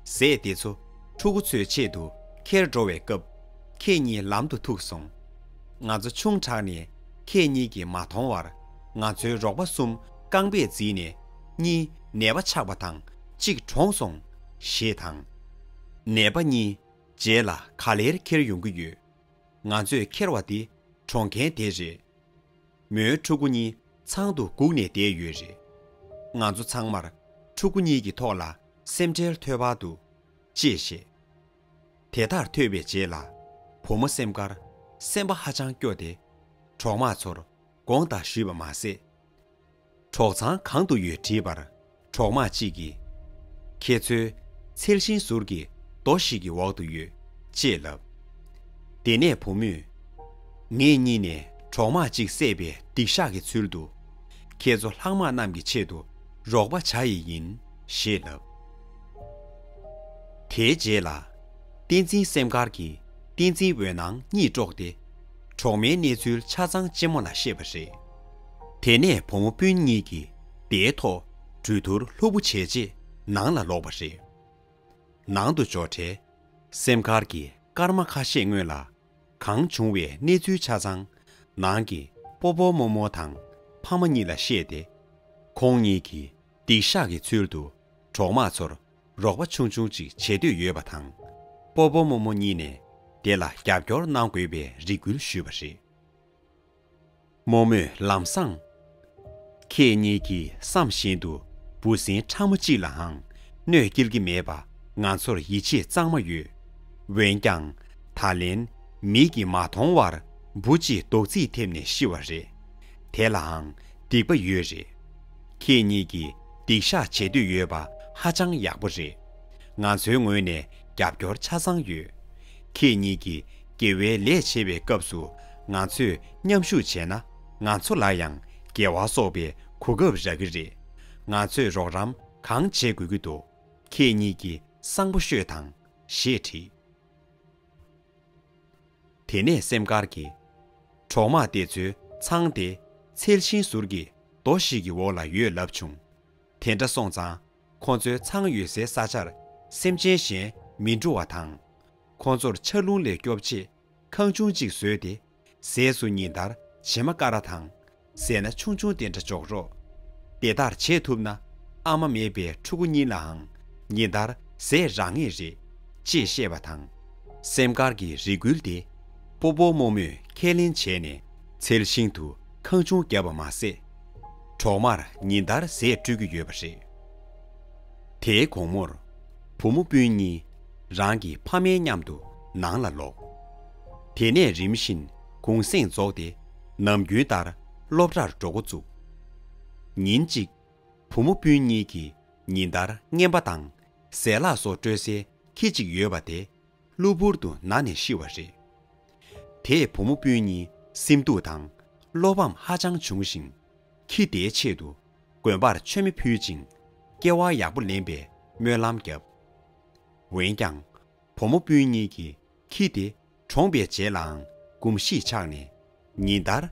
ཟས་དེ་ཚོ་ཕྲུ་གུ་ཚོའི་ཆེད་དུ་ཁྱེར་འགྲོ་བའི་སྐབས། ཁྱེད་གཉིས་ལམ་དུ་ཐུག་སོང་། ང་ཚོ་ཆུང་དྲགས་ནས་ཁྱེད་གཉིས་ཀྱིས་མ་མཐོང་བར། ང་ཚོའི་རོགས་པ་གསུམ་རྐང་པས་བརྫིས་ནས་གཉིས་ནད་པ་ཆགས་པ་དང་གཅིག་གྲོངས་སོང་། ཞེས་དང་། ནད་པ་གཉིས་རྗེས་ལ་ག་ལེར་ཁྱེར་ཡོང་གི་ཡོད། ང་ཚོས་ཁྱེར་བ་དེ་གྲོངས་མཁན་དེ་རེད། མོའི་ཕྲུ་གུ་གཉིས་ཚང་དུ་སྒུག་ནས་བསྡད་ཡོད་རེད། ང་ཚོ་ཚང་མར་ཕྲུ་གུ་གཉིས་ཀྱི་ཐོག་ལ་སེམས་ཁྲལ་ཐོལ་པར་འདུག་ཅེས་བཤད། དེ་ལྟར་ཐོས་པའི་རྗེས་ལ་བུ་མོ་སེམས་དཀར་སེམས་པ་ཧ་ཅང་སྐྱོ་སྟེ། གྲོག་མ་ཚོར་དགོངས་དག་ཞུས་པ་མ་ཟད། གྲོག་ཚང་གང་དུ་ཡོད་དྲིས་པར། གྲོག་མ་གཅིག་གིས། ཁྱེད་ཚོའི་ཚལ་ཤིང་ཟུར་གྱི་རྡོ་ཞིག་གི་འོག་ཏུ་ཡོད། ཅེས་ལབ། དེ་ནས་བུ་མོས། ངེད་གཉིས་ནས་གྲོག་མ་གཅིག་བསད་པའི་སྡིག་བཤགས་ཀྱི་ཚུལ་དུ། ཁྱེད་ཚོ་ལྷག་དམག་རྣམས་ཀྱི་ཆེད་དུ་རོགས་པ་བྱ་ཡི་ཡིན། ཞེས་ལབ། དེའི་རྗེས་ལ། བསྟན་འཛིན་སེམས་དཀར་གྱིས་བསྟན་འཛིན་འོད་སྣང་གཉིད་དཀྲོགས་ཏེ། གྲོག་མའི་གནས་ཚུལ་ཆ་ཚང་གཅེན་མོ་ལ་བཤད་པ་རེད། དེ་ནས་བུ་མོ་སྤུན་གཉིས་ཀྱིས་དེའི་ཐོག་གྲོས་བསྡུར་ལྷུག་པོ་བྱས་རྗེས་ནང་ལ་ལོག་པ་རེད། ནང་དུ་འབྱོར་འཕྲལ། སེམས་དཀར་གྱིས་སྐར་མ་ཁ་ཤས་སྔོན་ལ་གང་བྱུང་བའི་གནས་ཚུལ་ཆ་ཚང་ནང་གི་སྤོ་བོ་རྨོ་མོ་དང་ཕ་མ་གཉིས་ལ་བཤད་དེ། ཁོང་གཉིས་ཀྱིས་སྡིག་བཤགས་ཀྱི་ཚུལ་དུ་གྲོག་མ་ཚོར་རོགས་པ་ཆུང་ཆུང་ཅིག་བྱེད་འདོད་ཡོད་པ་དང་། སྤོ་བོ་རྨོ་མོ་གཉིས་ནས་དེ་ལ་རྒྱབ་སྐྱོར་གནང་དགོས་པའི་རེ་སྐུལ་ཞུས་པ་རེད། རྨོ་མོས་ལམ་སང་། ཁྱེད་གཉིས་ཀྱིས་བསམ་བཞིན་དུ་འབུ་སྲིན་ཕྲ་མོ་གཅིག་ལའང་གནོད་སྐྱེལ་གྱི་མེད་པ་ང་ཚོར་ཡིད་ཆེས་གཙང་མ་ཡོད། འོན་ཀྱང་། ད་ལན་མིག་གིས་མ་མཐོང་བར་འབུ་གཅིག་རྡོག་རྫིས་ཐེབས་ནས་ཤི་བ་རེད། དེ་ལའང་སྡིག་པ་ཡོད་རེད། ཁྱེད་གཉིས་ཀྱིས་སྡིག་བཤགས་བྱེད་འདོད་ཡོད་པ་ཧ་ཅང་ཡག་པོ་རེད། ང་ཚོའི་ངོས་ནས་རྒྱབ་སྐྱོར་ཆ་ཚང་ཡོད། ཁྱེད་གཉིས་ཀྱིས་དགེ་བའི་ལས་བྱེད་པའི་སྐབས་སུ་ ང་ཚོས་མཉམ་ཞུགས་བྱས་ན་ང་ཚོ་ལ་ཡང་འགལ་བ་གསོག་པའི་གོ་སྐབས་རག་གི་རེད། ང་ཚོས་རོགས་རམ་གང་བྱེད་དགོས་ཀྱི་འདུག་ཁྱེད་གཉིས་ཀྱིས་གསང་པོ་ཤོད་དང་། ཞེས་དྲིས། དེ་ནས་སེམས་དཀར་གྱིས། གྲོག་མ་དེ་ཚོའི་ཚང་དེ་ཚལ་ཤིང་ཟུར་གྱི་རྡོ་ཞིག་གི་འོག་ལ་ཡོད་ལབ་བྱུང་། དེ་འདྲ་སོང་ཙང་ཁོ་ཚོའི་ཚང་ཡོད་སའི་ས་ཆར་སེམས་ཅན་གཞན་མི་འགྲོ་བ་དང་། ཁོ་ཚོར་ཆར་རླུང་ལས་སྐྱོབ་ཆེད་ཁང་ཆུང་གཅིག་བཟོས་ཏེ། ཟས་སུ་ཉིན་ལྟར་བྱེ་མ་ཀ་ར་དང་། ཟས་སྣ་ཆུང་ཆུང་དེ་འདྲ་འཇོག་རོགས། དེ་ལྟར་བྱེད་ཐུབ་ན་ཨ་མ་མེད་པའི་ཕྲུ་གུ་གཉིས་ལའང་ཉིན་ལྟར་ཟས་རག་ངེས་རེད། ཅེས་བཤད་པ་དང་། སེམས་དཀར་གྱི་རེ་སྐུལ་དེ་སྤོ་བོ་རྨོ་མོས་ཁས་ལེན་བྱས་ནས་ཚལ་ཤིང་དུ་ཁང་ཆུང་བརྒྱབ་པ་མ་ཟད། གྲོག་མར་ཉིན་ལྟར་ཟས་སྤྲོད་ཀྱི་ཡོད་པ་རེད། དེའི་དགོང་མོར། བུ་མོ་སྤུན་གཉིས་རང་གི་ཕ་མའི་མཉམ་དུ་ནང་ལ་ལོག་དེ་ནས་རིམ་བཞིན་གུང་གསེང་རྫོགས་ཏེ་ནམ་རྒྱུན་ལྟར་སློབ་གྲྭར་འགྲོ་འགོ་བཙུགས། ཉིན་གཅིག་བུ་མོ་སྤུན་གཉིས་ཀྱིས་ཉིན་ལྟར་རྔན་པ་དང་ཟས་ལྷག་སོགས་སྤྲོད་སའི་ཁྱི་གཅིག་ཡོད་པ་དེ་གློ་བུར་དུ་ན་ནས་ཤི་བ་རེད། དེས་བུ་མོ་སྤུན་གཉིས་སེམས་སྡུག་དང་བློ་ཕམ་ཧ་ཅང་བྱུང་ཞིང་། ཁྱི་དེའི་ཆེད་དུ་དགོན་པར་མཆོད་མེ་ཕུལ་ཅིང་སྐྱེ་བ་ཡག་པོ་ལེན་པའི་སྨོན་ལམ་བརྒྱབ། འོན་ཀྱང་། བུ་མོ་སྤུན་གཉིས་ཀྱིས་ཁྱི་དེ་གྲོངས་པའི་རྗེས་ལའང་གོམས་གཤིས་ཆགས་ནས། ཉིན་ལྟར་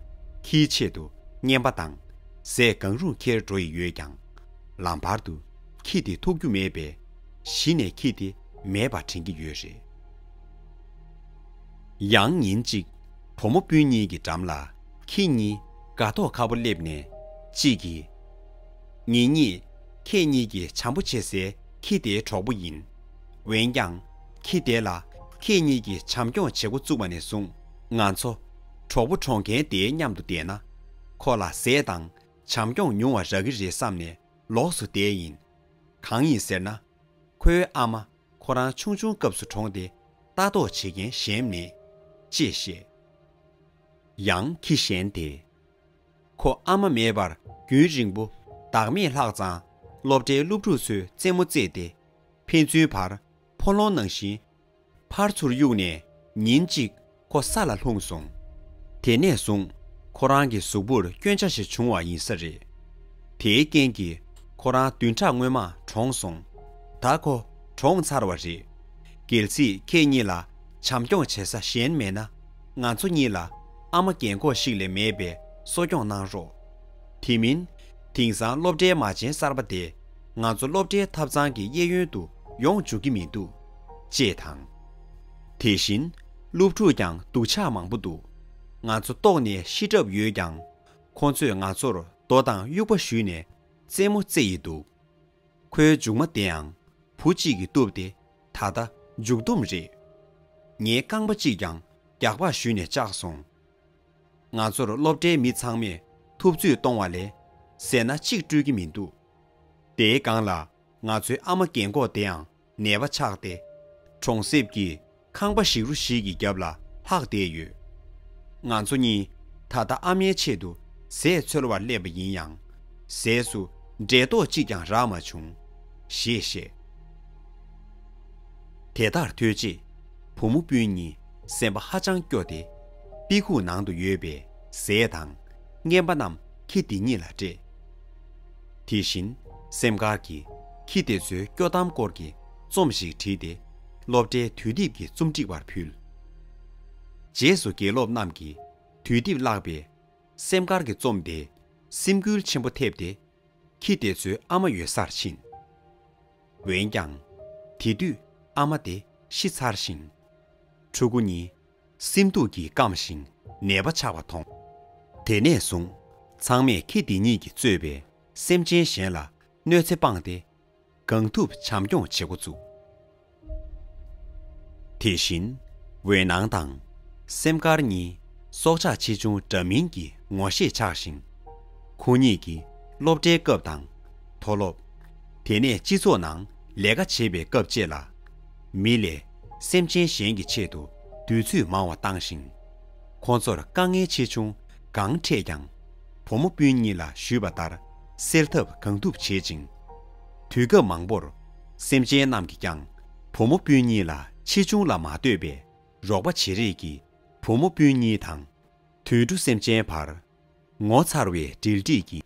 ཁྱིའི་ཆེད་དུ་རྔན་པ་དང་ཟས་གང་རུང་འཁྱེར་འགྲོ་ཡི་ཡོད་ཀྱང་། ལམ་བར་དུ་ཁྱི་དེ་ཐུག་རྒྱུ་མེད་པས། གཞི་ནས་ཁྱི་དེ་མེད་པ་དྲན་གྱི་ཡོད་རེད། ཡང་ཉིན་གཅིག་བུ་མོ་སྤུན་གཉིས་ཀྱི་འགྲམ་ལ་ཁྱི་གཉིས་དགའ་ཐོག་ཁ་པོ་སླེབས་ནས། གཅིག་གིས། ངེད་གཉིས་ཁྱེད་གཉིས་ཀྱི་བྱམས་པོ་བྱེད་སའི་ཁྱི་དེའི་གྲོགས་པོ་ཡིན། འོན་ཀྱང་། ཁྱི་དེ་ལ་ཁྱེད་གཉིས་ཀྱིས་བྱམས་སྐྱོང་བྱེད་འགོ་བཙུགས་པ་ནས་བཟུང་། ང་ཚོ་གྲོགས་པོ་གྲོངས་མཁན་དེའི་མཉམ་དུ་བསྡད་ན། ཁོ་ལ་ཟས་དང་བྱམས་སྐྱོང་ཉུང་བ་རག་གི་རེད་བསམ་ནས་ལོགས་སུ་བསྡད་ཡིན། གང་ཡིན་ཟེར་ན། ཁོའི་ཨ་མ་ཁོ་རང་ཆུང་ཆུང་སྐབས་སུ་གྲོངས་ཏེ། ལྟ་རྟོག་བྱེད་མཁན་གཞན་མེད། ཅེས་བཤད། ཡང་ཁྱི་གཞན་དེས། ཁོ་ཨ་མ་མེད་པར་རྒྱུན་རིང་པོ་བདག་མེད་ལྷག་ཙང་། སློབ་གྲྭའི་སློབ་ཕྲུག་ཚོས་རྩེད་མོ་རྩེས་ཏེ། ཕན་ཚུན་བར་ཕོ་ལོང་ནང་བཞིན་ཕར་ཚུར་གཡུགས་ནས། ཉིན་གཅིག་ཁོ་ས་ལ་ལྷུང་སོང་། དེ་ནས་བཟུང་ཁོ་རང་གི་གཟུགས་པོར་སྐྱོན་ཆ་ཞིག་བྱུང་བ་ཡིན་ས་རེད། དེའི་རྐྱེན་གྱིས་ཁོ་རང་བདུན་ཕྲག་སྔོན་མ་གྲོངས་སོང་། ད་ཁོ་གྲོངས་ཚར་བ་རེད། གལ་སྲིད་ཁྱེད་གཉིས་ལ་བྱམས་སྐྱོང་བྱེད་ས་གཞན་མེད་ན། ང་ཚོ་གཉིས་ལ་ཨ་མ་རྒན་གོག་ཞིག་ལས་མེད་པས་གསོ་སྐྱོང་གནང་རོགས། དེ་མིན། དེང་སང་སློབ་གྲྭའི་མ་བྱན་གསར་པ་དེ་ང་ཚོ་སློབ་གྲྭའི་ཐབ་ཚང་གི་གཡས་གཡོན་དུ་ཡོང་འཇུག་གི་མི་འདུག་ཅེས་དང་། དེ་བཞིན་སློབ་ཕྲུག་ཀྱང་སྡུག་ཅག་མང་པོ་འདུག་ང་ཚོ་ལྟོགས་ནས་ཤི་གྲབས་ཡོད་ཀྱང་། ཁོ་ཚོས་ང་ཚོར་རྡོ་དང་དབྱུག་པ་གཞུས་ནས་རྩེད་མོ་རྩེ་ཡི་འདུག་ཁོའི་མཇུག་མ་དེའང་བུ་གཅིག་གིས་གཏུབས་ཏེ་ད་ལྟ་མཇུག་སྡོམ་རེད། ངའི་རྐང་པ་གཅིག་ཀྱང་རྒྱགས་པ་གཞུས་ནས་བཅག་སོང་། ང་ཚོར་སློབ་གྲྭའི་མི་ཚང་མས་ཐུབ་ཚོད་གཏོང་བ་ལས་ཟས་སྣ་གཅིག་སྤྲོད་ཀྱི་མི་འདུག་དེའི་སྒང་ལ་ང་ཚོའི་ཨ་མ་རྒན་གོག་དེའང་ནད་པ་ཆགས་ཏེ། གྲོང་གསེབ་ཀྱི་ཁང་པ་ཞིག་རུ་ཞིག་གི་རྒྱབ་ལ་ལྷག་བསྡད་ཡོད། ང་ཚོ་གཉིས་ད་ལྟ་ཨ་མའི་ཆེད་དུ་ཟས་འཚོལ་བར་སླེབས་པ་ཡིན་ཡང་། ཟས་སུ་འབྲས་རྡོག་གཅིག་ཀྱང་རག་མ་བྱུང་། ཞེས་བཤད། དེ་ལྟར་ཐོས་རྗེས་བུ་མོ་སྤུན་གཉིས་སེམས་པ་ཧ་ཅང་སྐྱོ་སྟེ། དཔེ་ཁུག་ནང་དུ་ཡོད་པའི་ཟས་དང་རྔན་པ་རྣམས་ཁྱི་འདི་གཉིས་ལ་སྤྲད། དེ་བཞིན་སེམས་དཀར་གྱིས་ཁྱི་དེ་ཚོའི་སྐྱོ་གཏམ་སྐོར་གྱི་རྩོམ་ཞིག་བྲིས་ཏེ། སློབ་གྲྭའི་དུས་དེབ་ཀྱི་རྩོམ་སྒྲིག་པར་ཕུལ། རྗེས་སུ་དགེ་སློབ་རྣམས་ཀྱིས་དུས་དེབ་བཀླགས་པས། སེམས་དཀར་གྱི་རྩོམ་དེ་སེམས་འགུལ་ཆེན་པོ་ཐེབས་ཏེ། ཁྱི་དེ་ཚོའི་ཨ་མ་ཡོད་སར་ཕྱིན། འོན་ཀྱང་། དེ་དུས་ཨ་མ་དེ་ཤི་ཚར་ཞིང་། ཕྲུ་གུ་གཉིས་སེམས་སྡུག་གིས་བསྐམས་ཤིང་ནད་པ་ཆགས་པ་མཐོང་། དེ་ནས་བཟུང་ཚང་མས་ཁྱི་དེ་གཉིས་ཀྱིས་གཙོས་པའི་སེམས་ཅན་གཞན་ལ་གནོད་འཚེ་སྤངས་ཏེ། གང་ཐུབ་བྱམས་སྐྱོང་བྱེད་འགོ་བཙུགས། དེ་བཞིན་འོད་སྣང་དང་སེམས་དཀར་གཉིས་སྲོག་ཆགས་ཆེ་ཆུང་འདྲ་མིན་གྱི་ངོ་ཤེས་ཆགས་ཤིང་། ཁོ་གཉིས་ཀྱིས་སློབ་གྲྭའི་སྐབས་དང་མཐོ་སློབ། དེ་ནས་སྤྱི་ཚོགས་ནང་ལས་ཀ་བྱེད་པའི་སྐབས་བཅས་ལ། མི་ལས་སེམས་ཅན་གཞན་གྱི་ཆེད་དུ་དུས་ཚོད་མང་བ་བཏང་ཞིང་། ཁོང་ཚོར་དཀའ་ངལ་ཆེ་ཆུང་གང་འཕྲད་ཀྱང་། བུ་མོ་སྤུན་གཉིས་ལ་ཞུས་པ་ལྟར་སེལ་ཐབས་གང་ཐུབ་བྱེད་ཅིང་། དུས་སྐབས་མང་པོར་སེམས་ཅན་རྣམས་ཀྱིས་ཀྱང་བུ་མོ་སྤུན་གཉིས་ལ་ཆེ་ཆུང་ལ་མ་ལྟོས་པའི་རོགས་པ་བྱེད་རེས་ཀྱིས། བུ་མོ་སྤུན་གཉིས་དང་ དུད་འགྲོ་སེམས་ཅན་བར། ངོ་མཚར་བའི་འབྲེལ་འདྲིས་ཀྱི་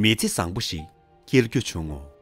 མི་ཚེ་བཟང་པོ་ཞིག་སྐྱེལ་རྒྱུ་བྱུང་ངོ་།